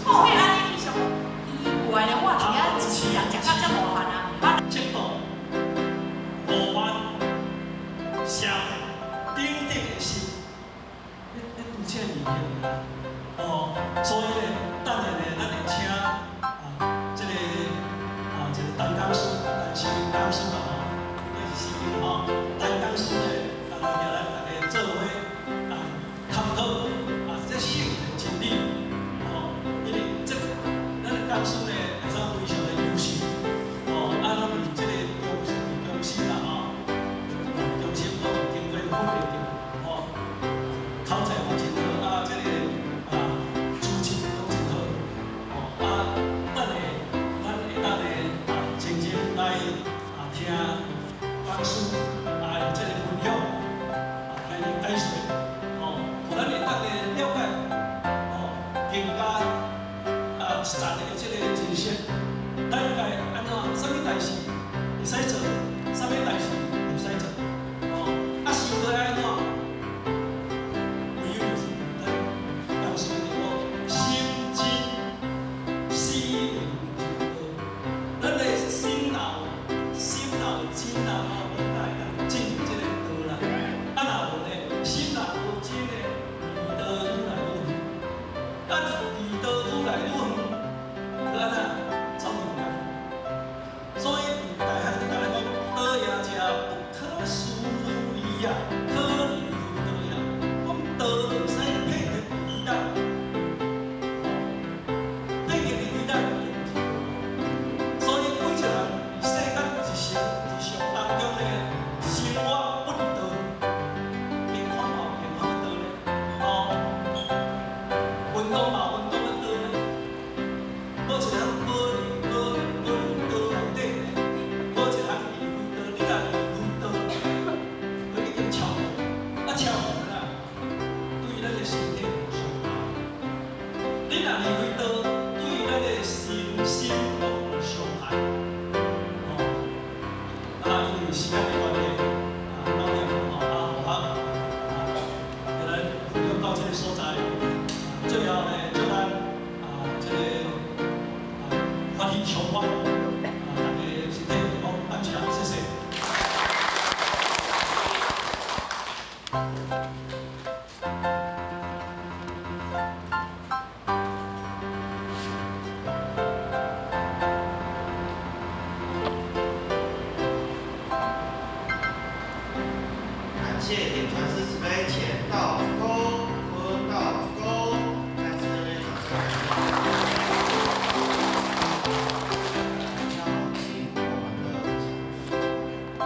哦，彼按呢去想，奇怪咧，我佇遐一世人食到這大漢啊，這個5萬社會頂頂的是，你拄這物件哦，所以咧，等下咧，咱會請啊，這個啊，這個陳講師、陳時講師嘛吼，應該是司機吼，陳講師咧，來來大家做伙啊，探討啊，這聖言的真理哦，因為這咱的講師咧，會使非常的優秀哦，啊，攏佇這個中心啦吼，中心攏有經過訓練著吼，口才嘛真好啊，這個啊，主持攏真好哦，啊，等下咱會當咧啊，靜靜來啊聽講師啊這個分享啊，聽伊解說哦，予咱會當咧了解哦，更加啊實的這個真相，咱應該按怎？啥物代誌會使做，啥物代誌袂使做，哦，啊，生活愛按怎？唯有就是咱當時就講心真死靈就道，咱的心腦心腦真啊，吼，應該會當進入這個道啦。啊，若無呢，心若無真呢，離道愈來愈遠。啊，離道愈來愈遠，就按怎走入來。所以佇大漢就共咱講，道也者，不可思議啊，可離乎道也。講道會使配合離咱，配合離咱就是道。所以每一個人佇世間一生一生當中呢，生活不離道，健康嘛有健康的道咧，哦，運動嘛有運動的道咧，無一項無離無無離道內底咧，無一項離乎道，你若離乎道，就已經超過。謝點傳師慈悲乾道鞠躬，坤道鞠躬，再次熱烈掌聲。要請我們的講師。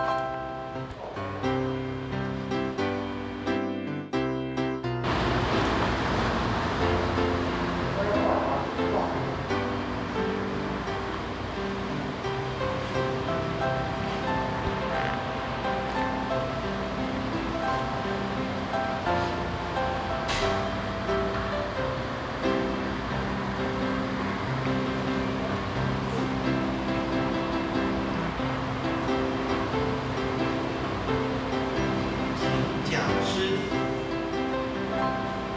請講師，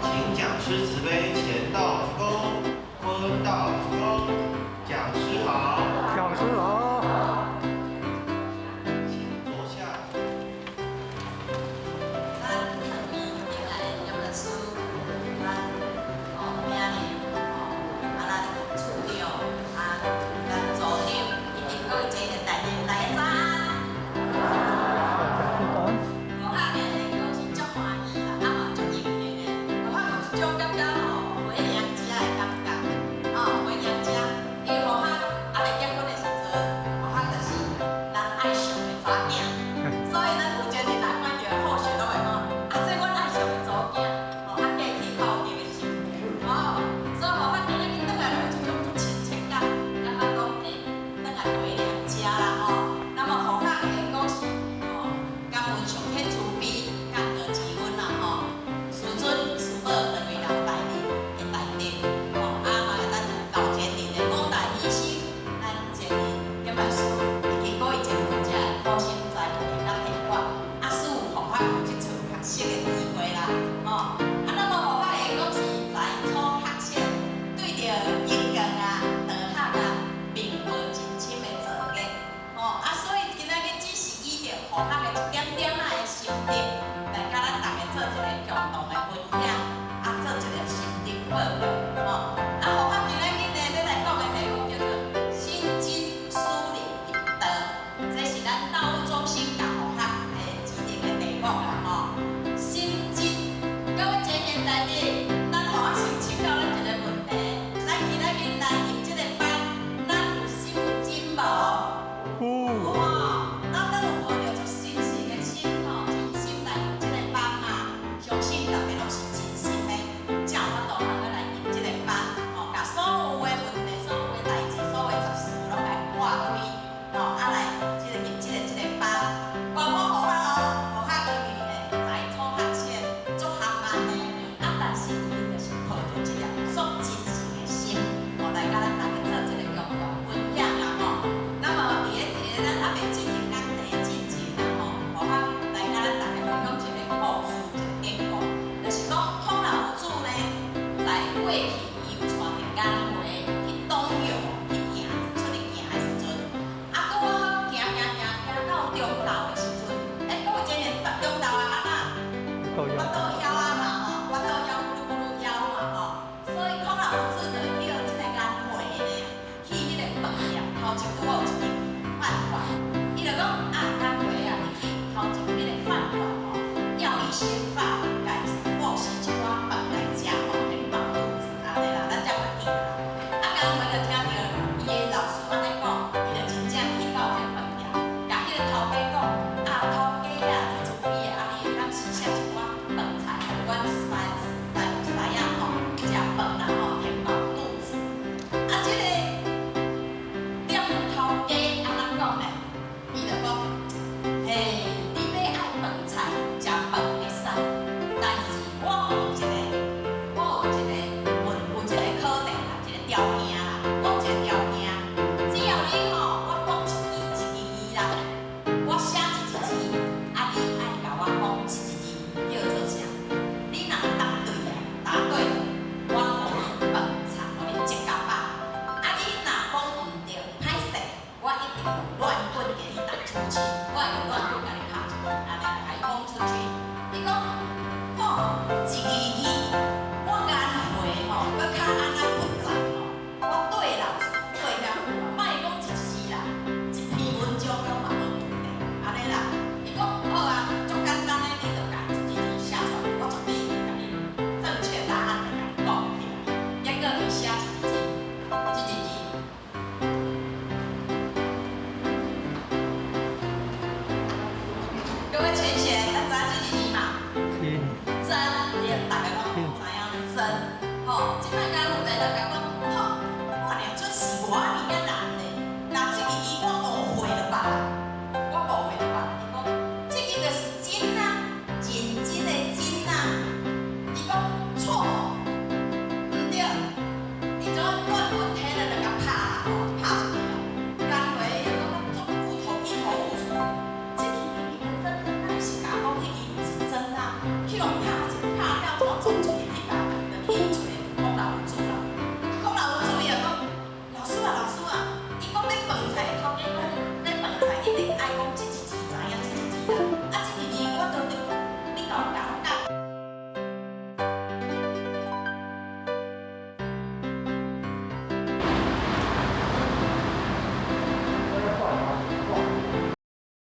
請講師慈悲乾道鞠躬，坤道鞠躬，講師好。講師好。